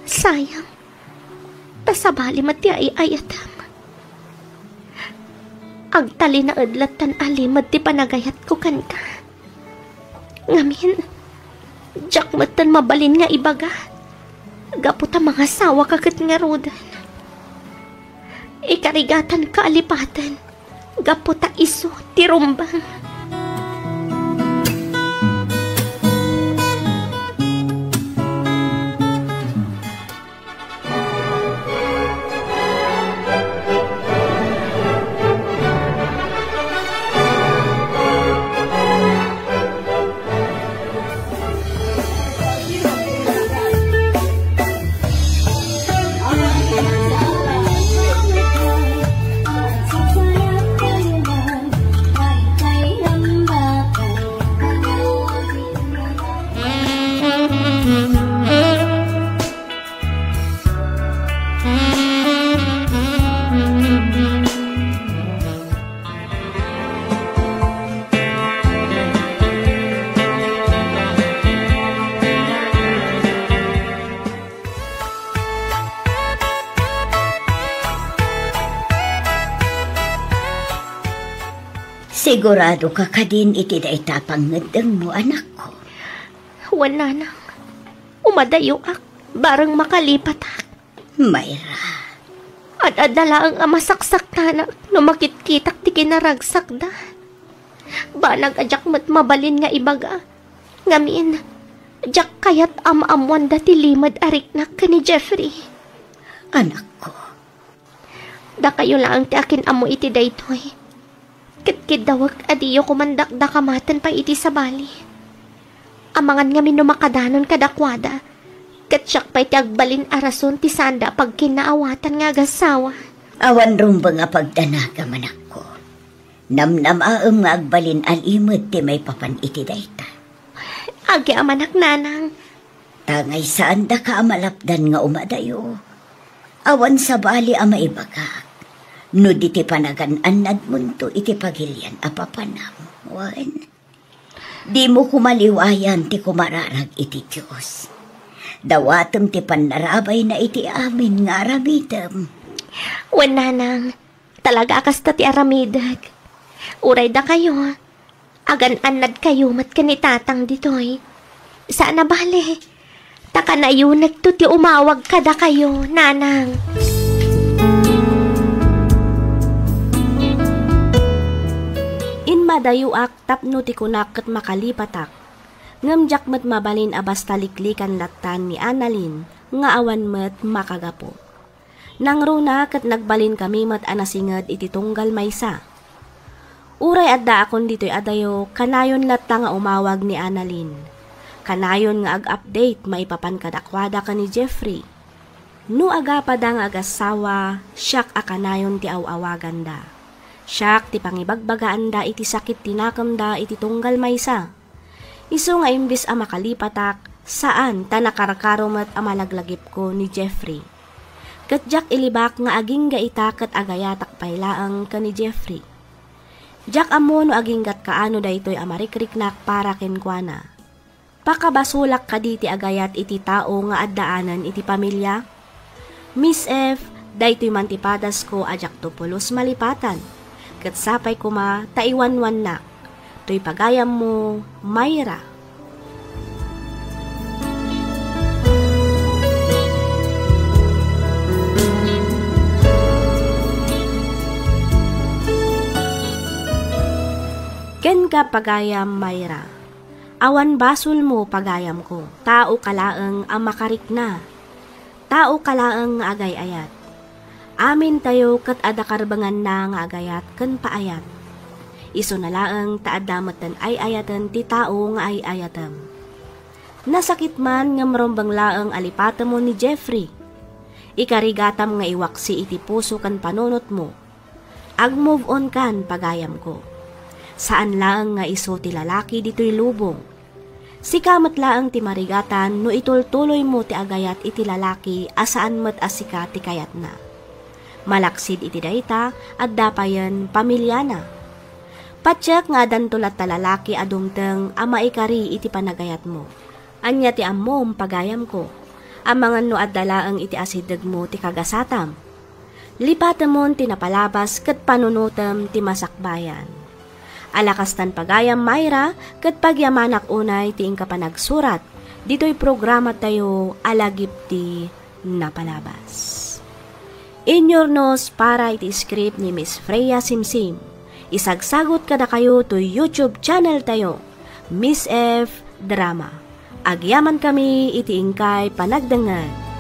sayang, ta sabali met ti ay-ayatem. Agtalinaed lattan a limed ti panagayatko kenka. Ngamin, diak metten mabalin nga ibaga, gapu ta mangasawaka ket ngaruden. Ikarigatanka a lipaten, gapu ta isu ti rumbeng. Sigurado ka kadin iti dayta a pangngeddengmo, anakko? Wen, nanang. Umadayoak, bareng makalipatak. Myra. Ad-adda laeng a masaksaktanak no makitkitak ti kinaragsakda. Banag a diak met mabalin nga ibaga. Ngamin, diak kayat a maammoanda ti limed a riknak ken ni Jeffrey. Anakko. Dakayo laeng ti akin-ammo iti daytoy. Ket kiddawek a diyo koma dakdakamaten pay iti sabali. Amangan ngamin no makadanon kadakuada, ket siak pay ti agbalin a rason ti saanda a pagkinnaawatan nga agassawa. Awan rumbeng a pagdanagam, anakko. Namnamaem nga agbalin a limed ti maipapan iti dayta. Agyamanak, nanang. Tangay saandaka a malapdan nga umadayo. Awan sabali a maibagak no di ti panagan-annadmonto iti pagilian a papanam. Wen, dimo koma liwayan ti kumararag iti Dios. Dawatem ti pannarabayna iti amin nga aramidem. Wen, nanang, talaga a kasta ti aramidek. Uray dakayo, agan-annadkayo met ken ni tatang ditoy. Saan a bale, ta kanayonekto ti umawag kadakayo, nanang. Immadayoak tapno ti kunak ket makalipatak, ngem diak met mabalin a basta liklikan lattan ni Annalyn nga awan met makagapu. Nangruna ket nagbalinkami met a nasinged iti tunggal maysa. Uray addaakon ditoy adayo, kanayon latta nga umawag ni Annalyn. Kanayon nga ag-update maipapan kadakuada ken ni Jeffrey. No agapada nga agassawa, siak a kanayon ti aw-awaganda. Siak ti pangibagbagaanda iti sakit ti nakemda iti tunggal maysa. Isu nga imbes a makalipatak, saan ta nakarkaro met a malaglagipko ni Jeffrey. Ket diak ilibak nga agingga ita ket agayatak pay laeng ken ni Jeffrey. Diak ammo no aginggat kaano daytoy a marikriknak para kenkuana. Pakabasolak kadi ti agayat iti tao nga addaanen iti pamilia? Miss F, daytoy man ti padasko a diakto pulos malipatan. Ket sapay koma ta iwanwannak. Toy pagayammo, Myra. Kenka, pagayam Myra. Awan basolmo, pagayamko. Taoka laeng a makarikna. Taoka laeng nga agay-ayat. Amintayo ket adda karbenganna nga agayat ken paayat. Isuna laeng ta adda metten ay-ayaten ti tao nga ay-ayatem. Nasakit man ngem rumbeng laeng a lipatemmo ni Jeffrey. Ikarigatam nga iwaksi iti puso ken panunotmo. Ag-move on kan, pagayamko. Saan laeng nga isu ti lalaki ditoy lubong. Sika met laeng ti marigatan no itultuloymo ti agayat iti lalaki a saan met a sika ti kayatna. Malaksid iti dayta, adda payen pamiliana. Patiek nga addanto latta lalaki a dumteng a maikari iti panagayatmo. Ania ti ammom, pagayamko? Amangan no adda laeng iti asidegmo ti kagasatam. Lipatemon ti napalabas ket panunotem ti masakbayan. Ala kastan, pagayam Myra, ket pagyamanak unay ti inka panagsurat ditoy programatayo a Lagip ti Napalabas. Inyurnos para iti script ni Miss Freya Simsim. Isagsagot kadakayo toy YouTube channel tayo, Miss F Drama. Agyamankami iti inkay panagdengngeg.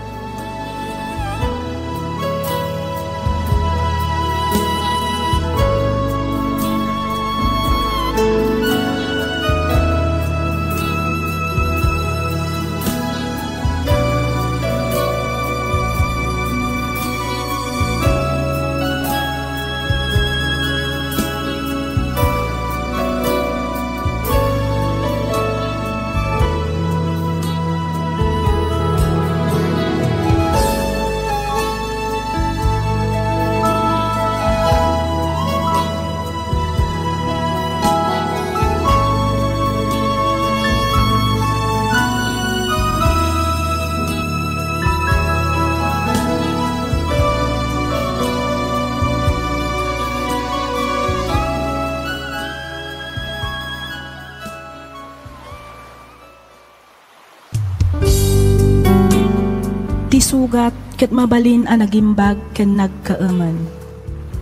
Gat ket mabalin a nagimbag ken nagkaemen.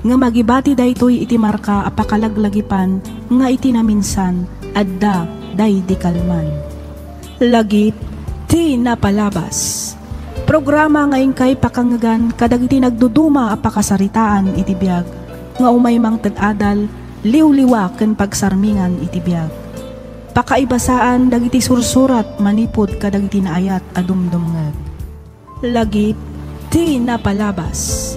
Ngem agibati daytoy iti marka a pakalaglagipan nga iti naminsan, adda daydi kalman. Lagip ti napalabas. Programa nga inkay pakangngegan kadagiti nagduduma a pakasaritaan iti biag nga umay mangted adal, liwliwa ken pagsarmingan iti biag. Pakaibasaan dagiti sursurat manipud kadagiti naayat a dumdumngeg. Lagip ti napalabas.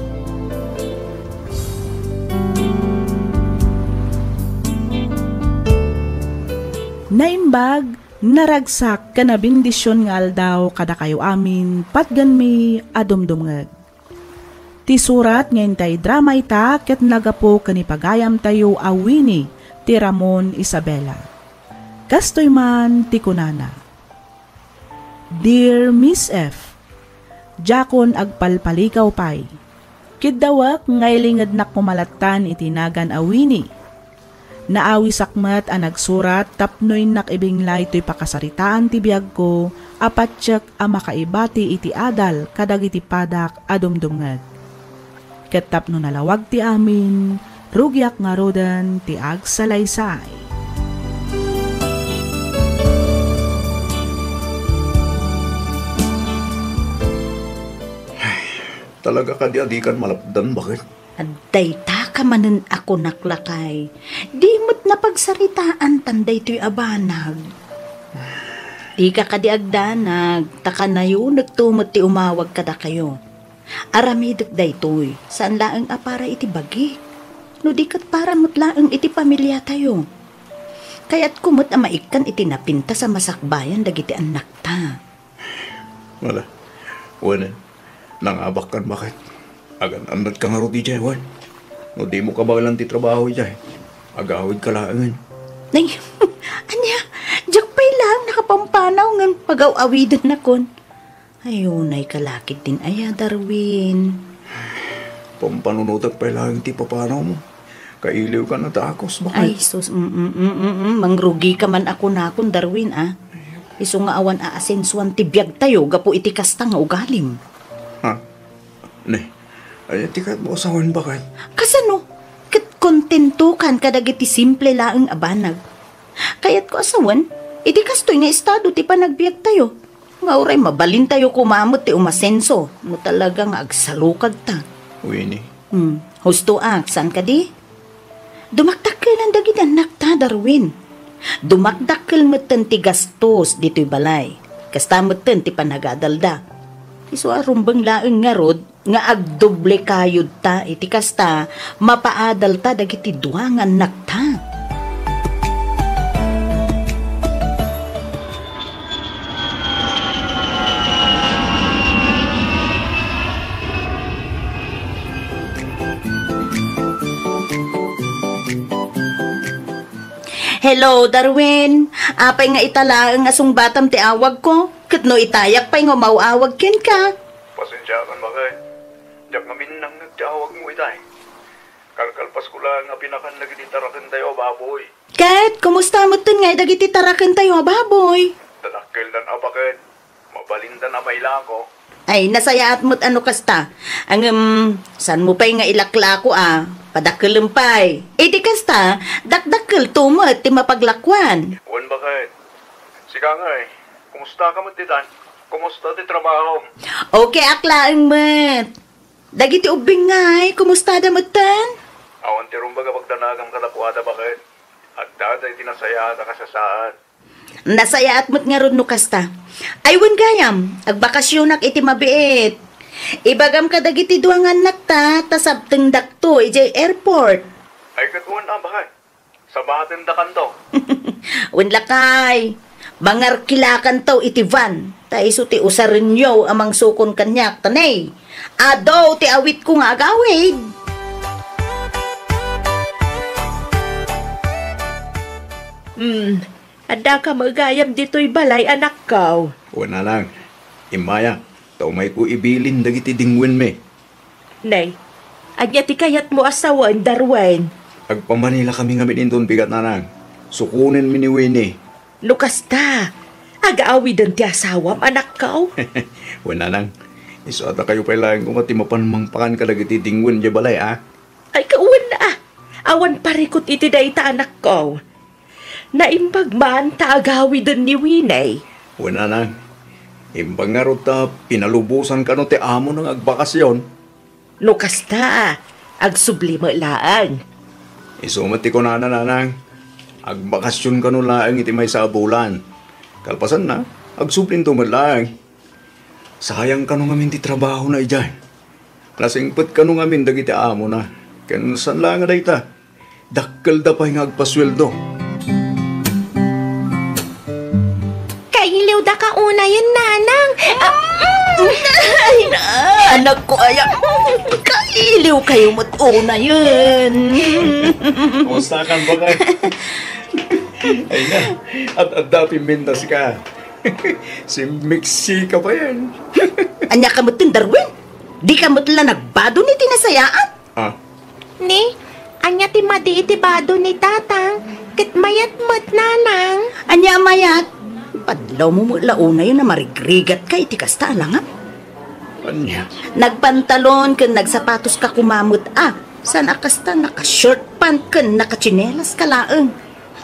Naimbag, naragsak, ken nabendision nga aldaw kadakayo amin, patgenmi a dumdumngeg. Ti surat nga intay drama ita ket naggapu ken ipagayamtayo a Winnie ti Ramon Isabela. Kastoy man ti kunana, Dear Miss F, diakon agpalpalikaw pay. Kiddawek nga ilingednak koma lattan iti nagan a Winnie. Naawisak met a nagsurat tapno innak ibinglay toy pakasaritaan ti biagko a patiek a makaibati iti adal kadagiti padak a dumdumngeg. Ket tapno nalawag ti amin, rugiak ngaruden ti agsalaysay. Talaga kadi a dikan malapdan, baket? Dayta ka manen a kunak, lakay. Di met napagsaritaan tan daytoy a banag. Dika kadi agdanag, ta kanayonekto met ti umawag kadakayo. Aramidek daytoy, saan laeng a para iti bagik. No di ket para met laeng iti pamiliatayo. Kayatko met a maikkan iti napintas a masakbayan dagiti annakta. Wala. Wen, nangabakkan, baket? Agan-annadka ngarud idiay, wen? No dimo kabaelan ti trabaho idiay, agawidka laengen. Nay, ania, diak pay laeng nakapampanaw ngem pagaw-awidennakon. Ay, unay ka la ketdin aya, Darwin. Pampanunotek pay laeng ti papanawmo. Kailiwka a dakes, baket? Ay, sus, mm, mm, mm, mm, mm, mangrugika man a kunakon, Darwin, a. Isu nga awan aasensuan ti biagtayo gapu iti kasta nga ugalim. Ha? Ne, ay, ti kayatmo a sawen, baket? Kasano? Ket kontentokan kadagiti simple laeng a banag. Kayatko a sawen, iti kastoy nga estado ti panagbiagtayo. Nga uray mabalintayo koma met ti umasenso no talaga nga agsalukagta. Winnie. Hmm, husto a, saan kadi? Dumakdakkelan dagiti annakta, Darwin. Dumakdakkel metten ti gastos ditoy balay. Kasta metten ti panagadalda. Isu a rumbeng laeng ngarud nga agdoble kayodta iti kasta, mapaadalta dagiti dua nga annakta. Hello, Darwin. Apay nga ita laeng a sungbatam ti awagko? Ket no itayak pay nga umaw-awag kenka? Pasensiakan, baket. Diak ngamin nangngeg ti awagmo itay. Kalkalpasko laeng a pinakan dagiti tarakentayo a baboy. Ket kumusta metten ngay dagiti tarakentayo a baboy? Dadakkeldan a, baket. Mabalindan a mailako. Ay, nasayaat met a no kasta. Ngem, saanmo pay nga ilaklako a? Padakkelem pay. Idi kasta, dakdakkelto met ti mapaglakuan. Wen, baket. Sika ngay, kumusta ka met ditan? Kumusta ti trabaho? Okay ak laeng met. Dagiti ubbing ngay, kumustada metten? Awan ti rumbeng a pagdanagam kadakuada, baket. Adda daydi nasayaat a kasasaad. Nasayaat met ngarud no kasta. Ay, wen gayam, agbakasionak iti mabiit. Ibagam kadagiti dua nga annakta, ta sabtengdakto idiay airport. Ay, ket wen a, baket. Sabatendakanto. Wen lakay, mangarkilakanto iti van, ta isu ti usarenyo a mangsukon kaniak, ta ne, adu ti awitko nga agawid. Hmm, adda ka met gayam ditoy balay, anakko? Wen, nanang, immaya, ta umayko ibilin dagiti dingwenmi. Nay, ania ti kayatmo a sawen, Darwin? Agpamanilakami ngamin inton bigat, nanang. Sukonenmi ni Winnie. No kasta, agaawiden ti asawam, anakko? Wen, nanang, Isu a dakayo pay laeng koma ti mapan mangpakan kadagiti dingwen idiay balay, a? Ay, kawen a. Awan parikut iti dayta, anakko. Naimbag man ta agawiden ni Winnie. Wen, nanang. Imbag ngarud ta pinalubosan kano ti amona nga agbakasyon. No kasta, agsubli met laeng. Isu met ti kunana, nanang. Agbakasyon kano laeng iti maysa a bulan. Kalpasanna, agsublinto met laeng. Sayang kano ngamin ti trabahona idiay. Nasingpet kano ngamin dagiti amona. Ken saan laeng a dayta, dakkelda pay nga agpasueldo. Kailiwda ka unayen, nanang. Ah, ay, na, anakko aya. Kailiw kayo met unayen. Kumusta ka, bakay? Ay na, at adda pimintas ka. Simmiksi ka pa yan. Ania ka met, Darwin? Di ka met la nagbado ni ti nasayaan? Ah. Ni, ania ti madi iti bado ni Tatang? Ket mayat met, nanang. Ania a mayat? Padlaw mo met la unayen a marigrigat ka iti kasta a langam. Ania? Nagpantalon ken nagsapatos ka koma met a. Saan a kasta naka-short pant ken nakatsinelas ka laeng.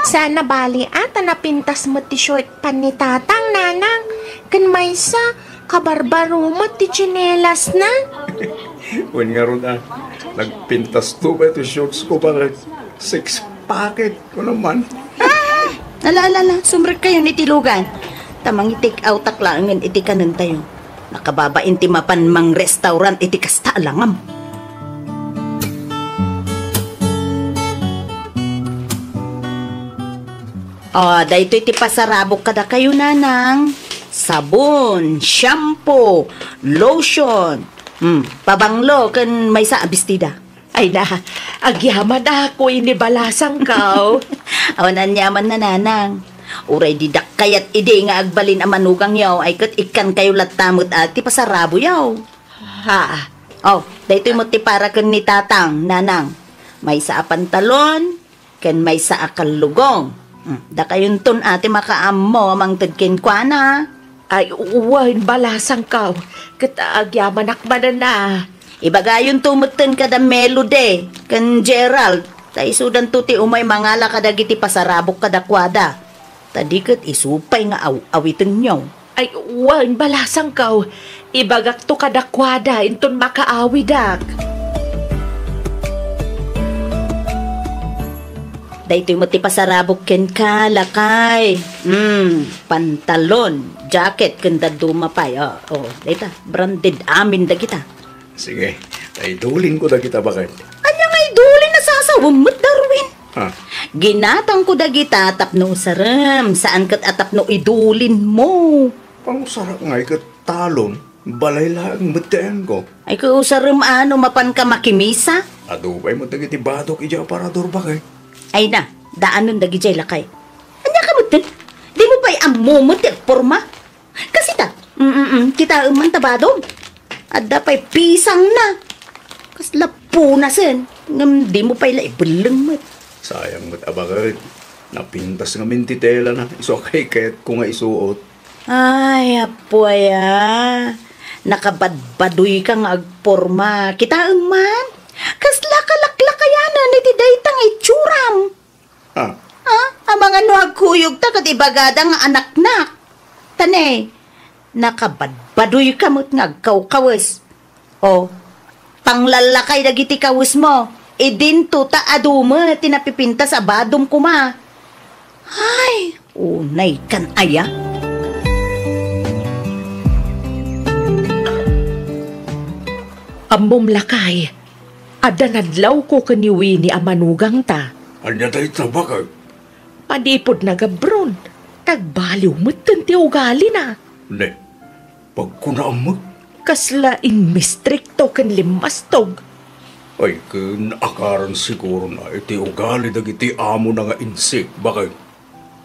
Saan a bali a ta napintas met ti short pant ni Tatang, nanang. Ken maysa, kabarbaro met ti tsinelasna. Wen ngarud a, nagpintasto pay ti shorts ko, bakit? Six pocket ko naman. Ah! Ala, ala, ala, sumrek kayo iti lugan. Ta mangi-take outak laengen iti kanentayo. Nakababain ti mapan mangrestaurant iti kasta a langam. Ah, daytoy ti pasarabok kadakayo, nanang. Sabon, shampoo, lotion, hmm, pabanglo, ken maysa a bestida. Ay na, agyaman ako ini balasangko. Awan aniaman, nanang. Uray didak kayat idi nga agbalin a manugangyo, ay ket ikkankayo latta met a ti pasaraboyo. Ha? Oh, daytoy met ti para ken ni Tatang, nanang. Maysa a pantalon, ken maysa a kallugong. Hmm, dakayonton a ti makaammo a mangted kenkuana. Ay, wen, balasangko. Ket agyamanak manen a. Ibagayonto metten kada Melody ken Gerald, ta isudanto ti umay mangala kadagiti pasarabok kadakuada. Ta di ket isu pay nga aw-awitenyo. Ay, wen, balasangko. Ibagakto kadakuada inton makaawidak. Daytoy met ti pasarabok kenka, lakay. Hmm, pantalon, jacket, ken dadduma pay. Oh, oh, dayta, branded amin dagita. Sige, idulinko dagita, bakit? Ania nga idulin a sasawem met, Darwin? Ha? Ginatangko dagita tapno usarem, saan ket a tapno idulinmo. Pangusarak ngay ket talon, balay laeng met ti ayanko. Ay, ket usarem a no mapanka makimisa? Adu pay met dagiti badok idiay aparador, bakit? Ay na, daanen dagidiay, lakay. Ania ka metten? Dimo pay ammo met ti agporma? Kasita, mm, mm, kitaem man ta badom. Adda pay pisangna. Kasla punasen, ngem dimo pay la ibelleng met. Sayang met a baket. Napintas ngamin ti telana, isu a kaykayatko nga isuot. Ay, apo aya. Nakabadbadoyka nga agporma. Kitaem man. Kasla kalaklakayanan iti dayta nga itsuram. Ah. Ah, amangan no agkuyogta ket ibagada nga anaknak. Ta ne, nakabadbadoyka met nga agkawkawes. O, panglallakay dagiti kawesmo. Idinto ta adu met ti napipintas a badom koma. Ay, unay kan aya. Ammom, lakay, adda nadlawko ken ni Winnie a manugangta. Ania dayta, baket? Manipud nagabron, nagbaliw metten ti ugalina. Ne, pagkunaam met? Kasla immistrikto ken limmastog. Ay, ken akaran sigurona iti ugali dagiti amona nga insik, baket.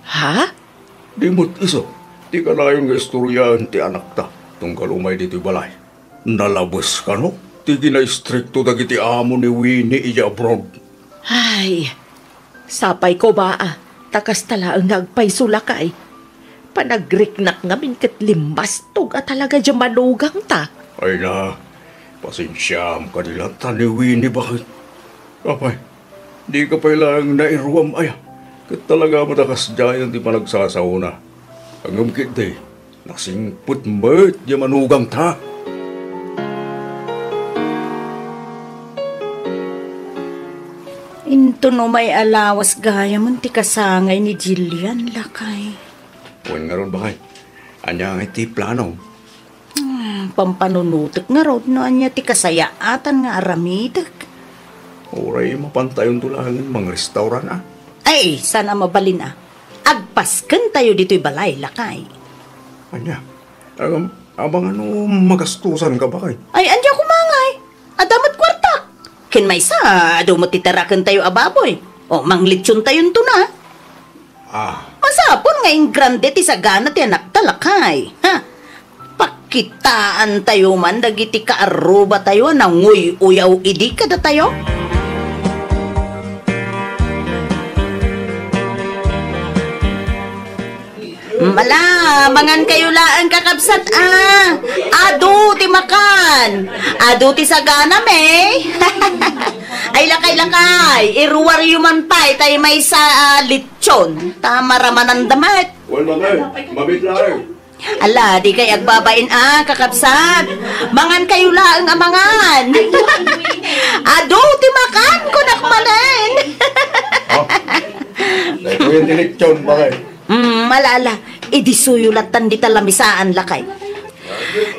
Ha? Di met isu ti kanayon nga istoryaen ti anakta tunggal umay ditoy balay. Nalabes kano ti kinaistrikto dagiti amo ni Winnie idiay abroad. Ay, sapay koma a, ta kasta laeng nga agpayso, lakay. Panagriknak ngamin ket limmastog a talaga diay manugangta. Ay na, pasensiaam kadi latta ni Winnie, baket. Apay, dika pay laeng nairuam aya. Ket talaga met a kasdiayen ti panagsasaona. Ngem ketdi, nasingpet met ti manugangta. Inton umay a lawas gayam ti kasangay ni Jillian, lakay. Wen ngarud, baket. Ania ngay ti plano? Ah, pampanunotek ngarud no ania ti kasayaatan nga aramidek. Uray mapantayonto laengen mangrestauran, a? Ay, saan a mabalin, a. Agpaskentayo ditoy balay, lakay. Ania? Agam, abangan no magastosanka, baket. Ay, ania koma ngay? Adda met kuartak. Ken maysa, adu met ti tarakentayo a baboy. O, manglitsontayonto na. Ah. Masapul nga ingrande ti sagana ti anakta, lakay. Ha? Pakitaantayo man dagiti kaarrubatayo a nanguy-uyaw idi kadatayo. Mala, mangankayo laeng, kakabsat, a. Adu ti makan. Adu ti sagana, me. Ay, lakay, lakay. Iruaryo man pay tay maysa a litson. Ta maramananda met. Wen, mami. Mamit laeng. Ala, dikay agbabain, a, kakabsat. Mangankayo laeng a mangan. Adu ti makan, kunak manen. Ah. Daytoy ti litson, baket. Mm, ala, ala. Idisuyo lattan dita lamisaan, lakay.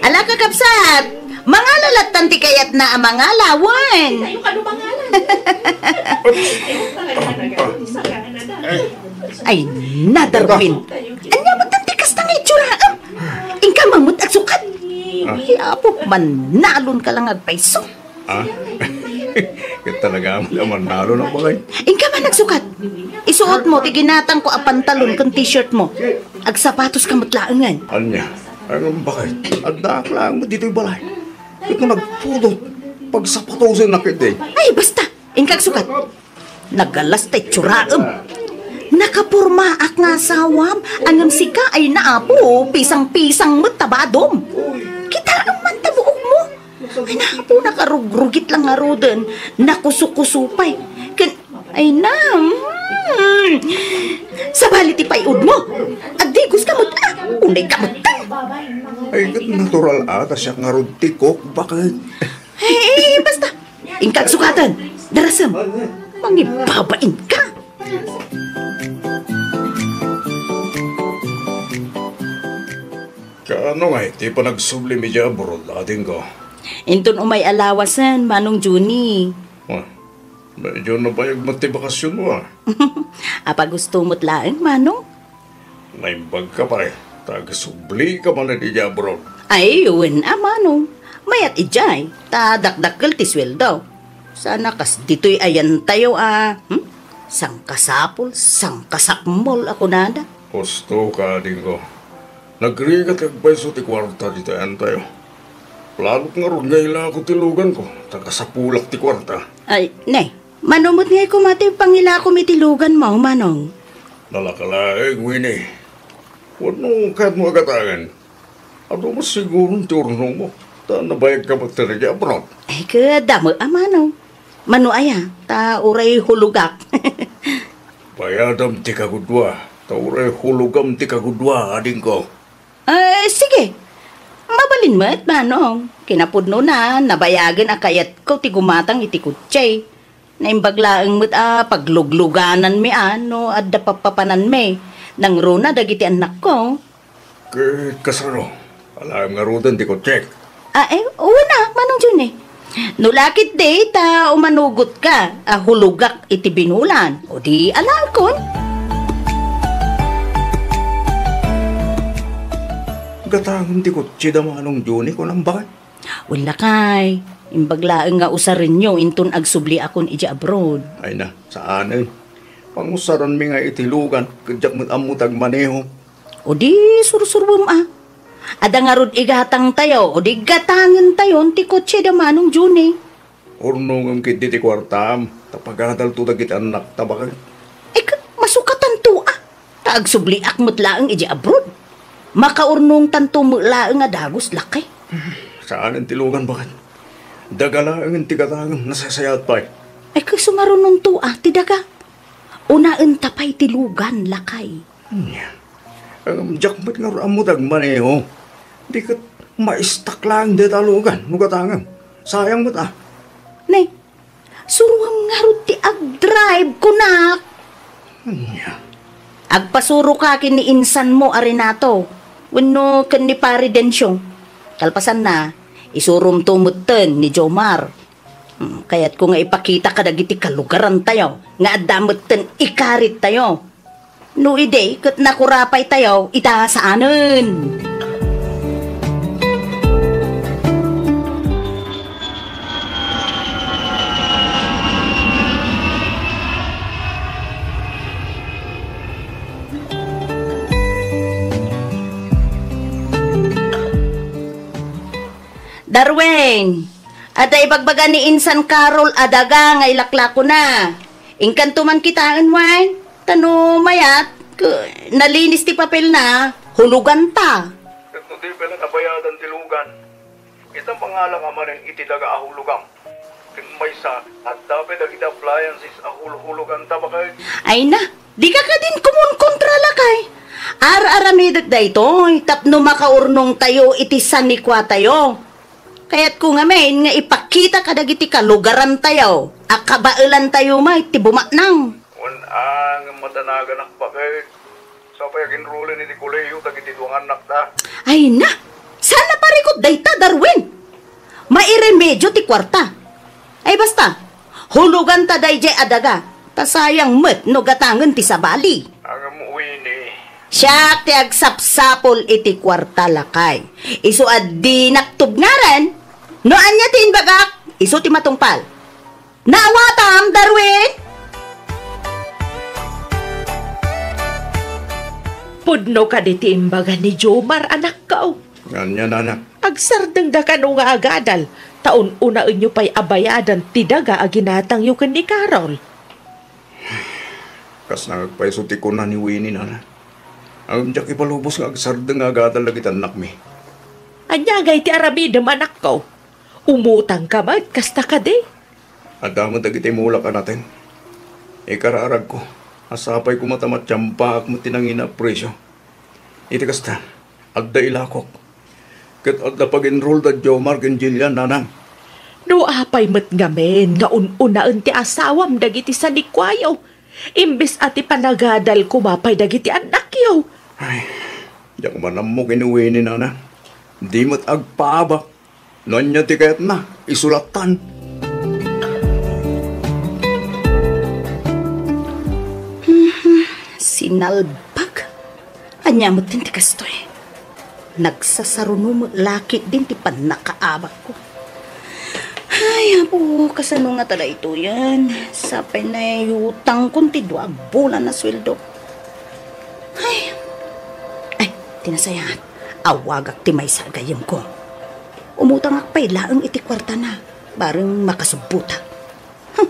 Ala, kakabsat, mangala lattan ti kayatna a mangala, wen. Ay, nadarpin. Ania met ti kasta nga itsuraem? Inka man met agsukat. Ay, apo, manalon ka lang agpayso. Ah? Ket talaga met a manalo na, baket. Inka man agsukat. Isuot mo ti ginatangko a pantalon ken t-shirt mo. Agsapatos ka met laengen. Ania? Ay, baket. Addaak laeng met ditoy balay. Ket no nagpudot, pagsapatosennak iti. Ay, basta. Inka agsukat. Nagalas ta itsuraem. Nakapormaak nga asawam, ngem sika ay naapo, pisang-pisang met ta badom. Kitaem man ta buokmo. Ay, napo, nakarugrugit lang ngaruden, nakusukuso pay. Ken, ay na, mm. Sabali ti pay-odmo. Agdigos ka met, a, unay ka met. Ay, ket natural a ta siak ngarud ti kok, baket. Ay, eh, basta. Inka agsukaten. Darasem. Mangibabain ka. Kaano ngay ti panagsublim idiay abroad, adingko? Inton umay a lawasen, Manong Juni. Ah, medyo nabayag met ti bakasionmo, a. Apa gusto met laeng, Manong? Naimbag ka pay, ta agsublika manen idiay abroad. Ay, wen a, Manong. Mayat idiay, ta dakdakkel ti sueldo. Sana kas ditoy ayantayo a, hmm? Sangkasapul, sangkasakmol a kunada. Husto ka, adingko. Nagrigat ti agpayso ti kuarta ditoy ayantayo. Planok ngarud nga ilako ti luganko, ta kasapulak ti kuarta. Ay, ne, mano met ngay koma ti pangilakom iti luganmo, Manong? Nalaka laeng, Winnie. Wenno kayatmo a gatangen? Adu met siguron ti urnongmo, ta nabayagka met idiay abroad. Ay, ket adda met a, Manong. Mano aya, ta uray hulogak. Bayadam ti kagudua, ta uray hulogam ti kagudua, adingko. Eh, sige. Mabalin met, Manong. Kinapudnona, nabayagen a kayatko ti gumatang iti kotse. Naimbag laeng met a pagluglugananmi a no adda pappapananmi. Nangruna dagiti annakko. Ket kasano? Alaem ngaruden ti kotsek? Ah, eh, wen a, Manong Juni. No la ketdi ta umanugotka a hulogak iti binulan, o di alaekon. Gatangen ti kotse da Manong Juni, kunam baket? Wen lakay, imbag laeng nga usarenyo inton agsubliakon idiay abroad. Ay na, saanen. Pangusaranmi nga iti lugan, ket diak met ammo ti agmaneho. O di, sursuruem a. Adda ngarud igatangtayo, o di gatangentayon ti kotse da Manong Juni. Urnongem ketdi ti kuartam, ta pagadalto dagiti annakta baket. Eh, ket masukatanto a. Ta agsubliak met laeng idiay abroad. Makaurnongtanto met laeng a dagus, lakay. Saanen ti lugan, baket. Daga laengen ti gatangem, nasasayaat pay. Ay, kas sumarunonto, ah, ti daga. Unaenta pay ti lugan, lakay. Ania? Ngem diak met ngarud ammo ti agmaneho. Di ket maistak laeng dayta a lugan no gatangem. Sayang met, ah. Ne, suroam ngarud ti agdrive, kunak. Ania? Agpasuroka ken ni insanmo a Renato wenno ken ni Pare Dencio. Kalpasanna, isuromto metten ni Jomar. Hmm, kayatko nga ipakita kadagiti kalugarantayo nga adda metten ikarittayo. No idi ket nakurapaytayo ita saanen. Darwin, adda ibagbaga ni Insan Carol a daga nga ilaklakona. Inkanto man kitaen, wen? Ta no mayat, k-, nalinis ti papelna, huloganta. Ket no di pay la nabayadan ti lugan, ita mangalaka manen iti daga a hulogam. Ket maysa, adda pay dagiti appliances a hulhuloganta, baket. Ay na, dika kadin kumunkontra, lakay. Ar-aramidek daytoy tapno makaurnongtayo iti sanikuatayo. Kayatko ngamin nga ipakita kadagiti kalugarantayo a kabaelantayo met ti bumaknang. Wen, a, ngem madanaganak, baket. Sapay aginrulen iti kolehiyo dagiti dua nga annakta. Ay na! Saan a parikut dayta, Darwin? Mairemedio ti kuarta. Ay basta, huloganta daydiay a daga, ta sayang met no gatangen ti sabali. Ngem, Winnie. Siak ti agsapsapul iti kuarta, lakay. Isu a dinak tubngaran. No ania ti imbagak, isu ti matungpal. Naawatam, Darwin? Pudno kadi ti imbaga ni Jomar, anakko. Ania, nana? Agsardengda kano nga agadal, ta un-unaenyo pay a bayadan ti daga a ginatangyo ken ni Carol. Kasla nga agpayso ti kuna ni Winnie, nana. Ngem diak ipalubos nga agsardeng nga agadal dagiti annakmi. Ania ngay ti aramidem, anakko? Umutangka met, kasta kadi? Adda met dagiti mulak a nateng. Ikararagko, a sapay koma ta matiampaak met ti nangina a presio. Iti kasta, adda ilakok. Ket adda pag-enroll da Jomar ken Jillian, nanang. No apay met ngamin nga un-unaen ti asawam dagiti sanikuayo, imbes a ti panagadal koma pay dagiti annakyo. Ay, diak man ammo ken ni Winnie, nanang. Di met agpaabak. No ania ti kayatna, isu lattan. Sinalbag. Ania met ti kastoy? Nagsasaruno met la ketdin ti pannakaabakko. Ay, Apo, kasano ngata daytoyen? Sapay nayutangkon ti dua a bulan a sueldo. Ay, ay, ti nasayaat, awagak ti maysa a gayyemko. Umutangak pay laeng iti kuartana, bareng makasubbotak. Hm,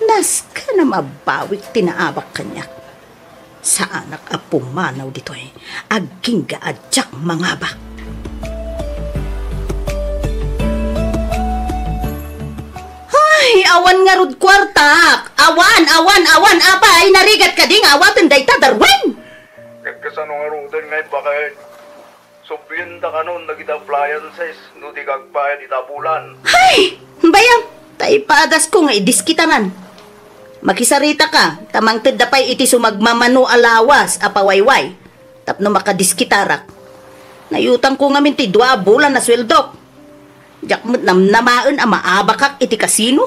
nasken a mabawik ti naabak kaniak. Saanak a pumanaw ditoy, agingga a diak mangabak. Ay, awan ngarud kuartak! Awan, awan, awan! Apay, narigat kadi nga awaten dayta, Darwin? Ket kasano ngaruden nga imbagak? Sublienta kanon dagiti appliances no di ka agbayad ita a bulan. Hay! Bayam, ta ipadasko nga idiskitaran. Makisaritaka, ta mangtedda pay iti sumagmamano a lawas a pawayway tapno makadiskitarak. Nayutangko ngamin ti dua a bulan a sueldok. Diak met namnamaen a maabakak iti kasino.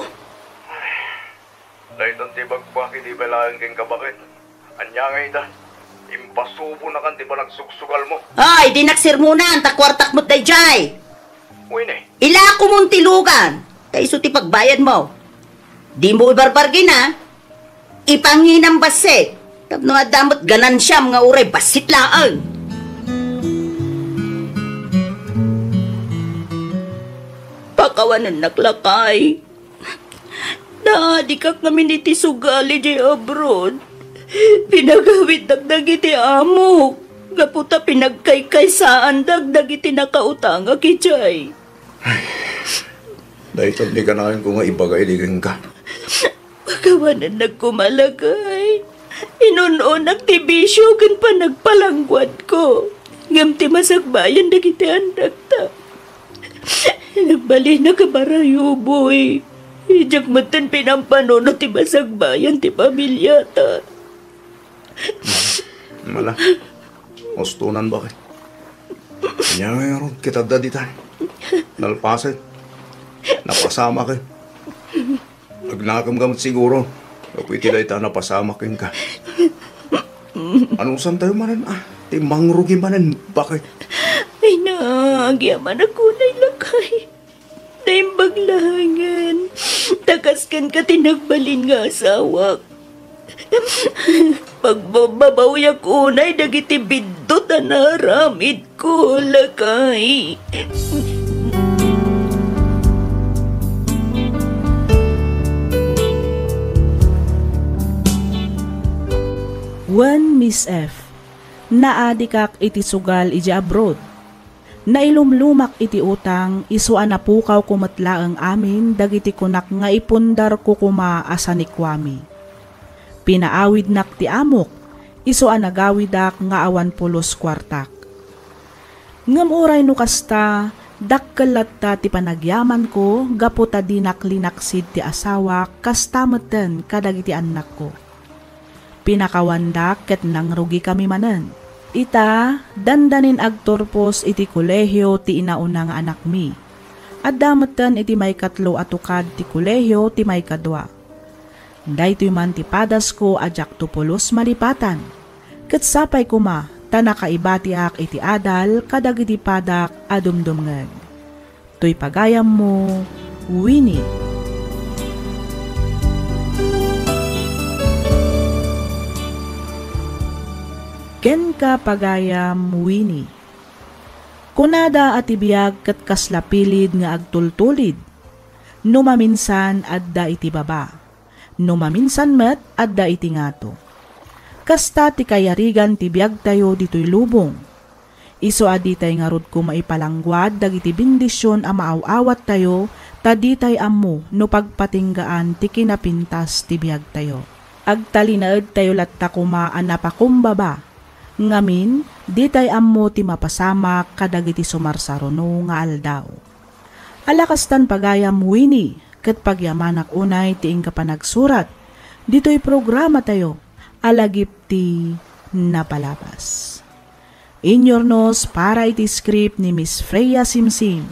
Daytan ti ibagbaga idi pay laeng kenka, baket. Ania nga ita? Impasubonakan ti panagsugsugalmo. Ay, dinak sermonan, ta kuartak met daydiay. Winnie. Ilakomon ti lugan, ta isu ti pagbayadmo. Dimo ibarbargin, a. Ipanginam bassit. Tapno adda met ganansiam nga uray bassit laeng. Pakawanennak, lakay. Naadikak ngamin iti sugal idiay abroad. Pinagawiddak dagiti amok gapu ta pinagkaykaysaandak dagiti nakautangak idiay. Dayta ti kanayon ko nga ibaga idi kenka. Pakawanennak koma, lakay. Inun-onak ti bisio ken panagpalangguadko. Ngem ti masakbayan dagiti annakta. Nagbalinak a barayuboy. Diak metten pinampanunot ti masakbayan ti pamiliata. Mala, ustonan, bakit? Ania ngarud ket adda ditan? Nalpasen. Napasamaken. Agnakem ka met siguro. Gapu iti dayta napasamak kenka. Anusantayo manen, ah, ti mangrugi manen, bakit? Ay na, agyamanak unay, lakay. Naimbag laengen. Ta kas kenka ti nagbalin nga asawak. Pagbababawyak unay dagiti biddut a naaramidko, lakay. Wen, Miss F, naadikak iti sugal idiay abroad. Nailumlumak iti utang, isu a napukawko met laeng amin dagiti kunak nga ipundarko koma a sanikuami. Pinaawidnak ti amok, isu a nagawidak nga awan pulos kuartak. Ngem uray no kasta, dakkel latta ti panagyamanko gapu ta dinak linaksid ti asawak, kasta metten kadagiti annakko. Pinakawandak ket nangrugikami manen. Ita, dandanin agturpos iti kolehio ti inauna nga anakmi. Adda metten iti maikatlo a tukad ti kolehio ti maikadua. Daytoy man ti padasko a diakto pulos malipatan. Ket sapay koma ta nakaibatiak iti adal kadagiti padak a dumdumngeg. Toy pagayammo, Winnie. Kenka, pagayam Winnie. Kunada a ti biag ket kasla pilid nga agtultulid. No maminsan, adda iti baba. No maminsan met, adda iti ngato. Kasta ti kayarigan ti biagtayo ditoy lubong. Isu a ditay ngarud koma ipalangguad dagiti bendision a maaw-awattayo, ta ditay ammo no pagpatinggaan ti kinapintas ti biagtayo. Agtalinaedtayo latta koma a napakumbaba. Ngamin, ditay ammo ti mapasamak kadagiti sumarsaruno nga aldaw. Ala kastan, pagayam Winnie, ket pagyamanak unay ti inka panagsurat ditoy programatayo a Lagip ti Napalabas. Inyurnos para iti script ni Miss Freya Simsim.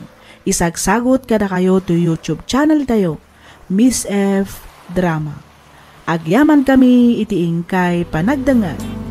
Isagsagut kadakayo toy YouTube channel tayo, Miss F Drama. Agyamankami iti inkay panagdengngeg.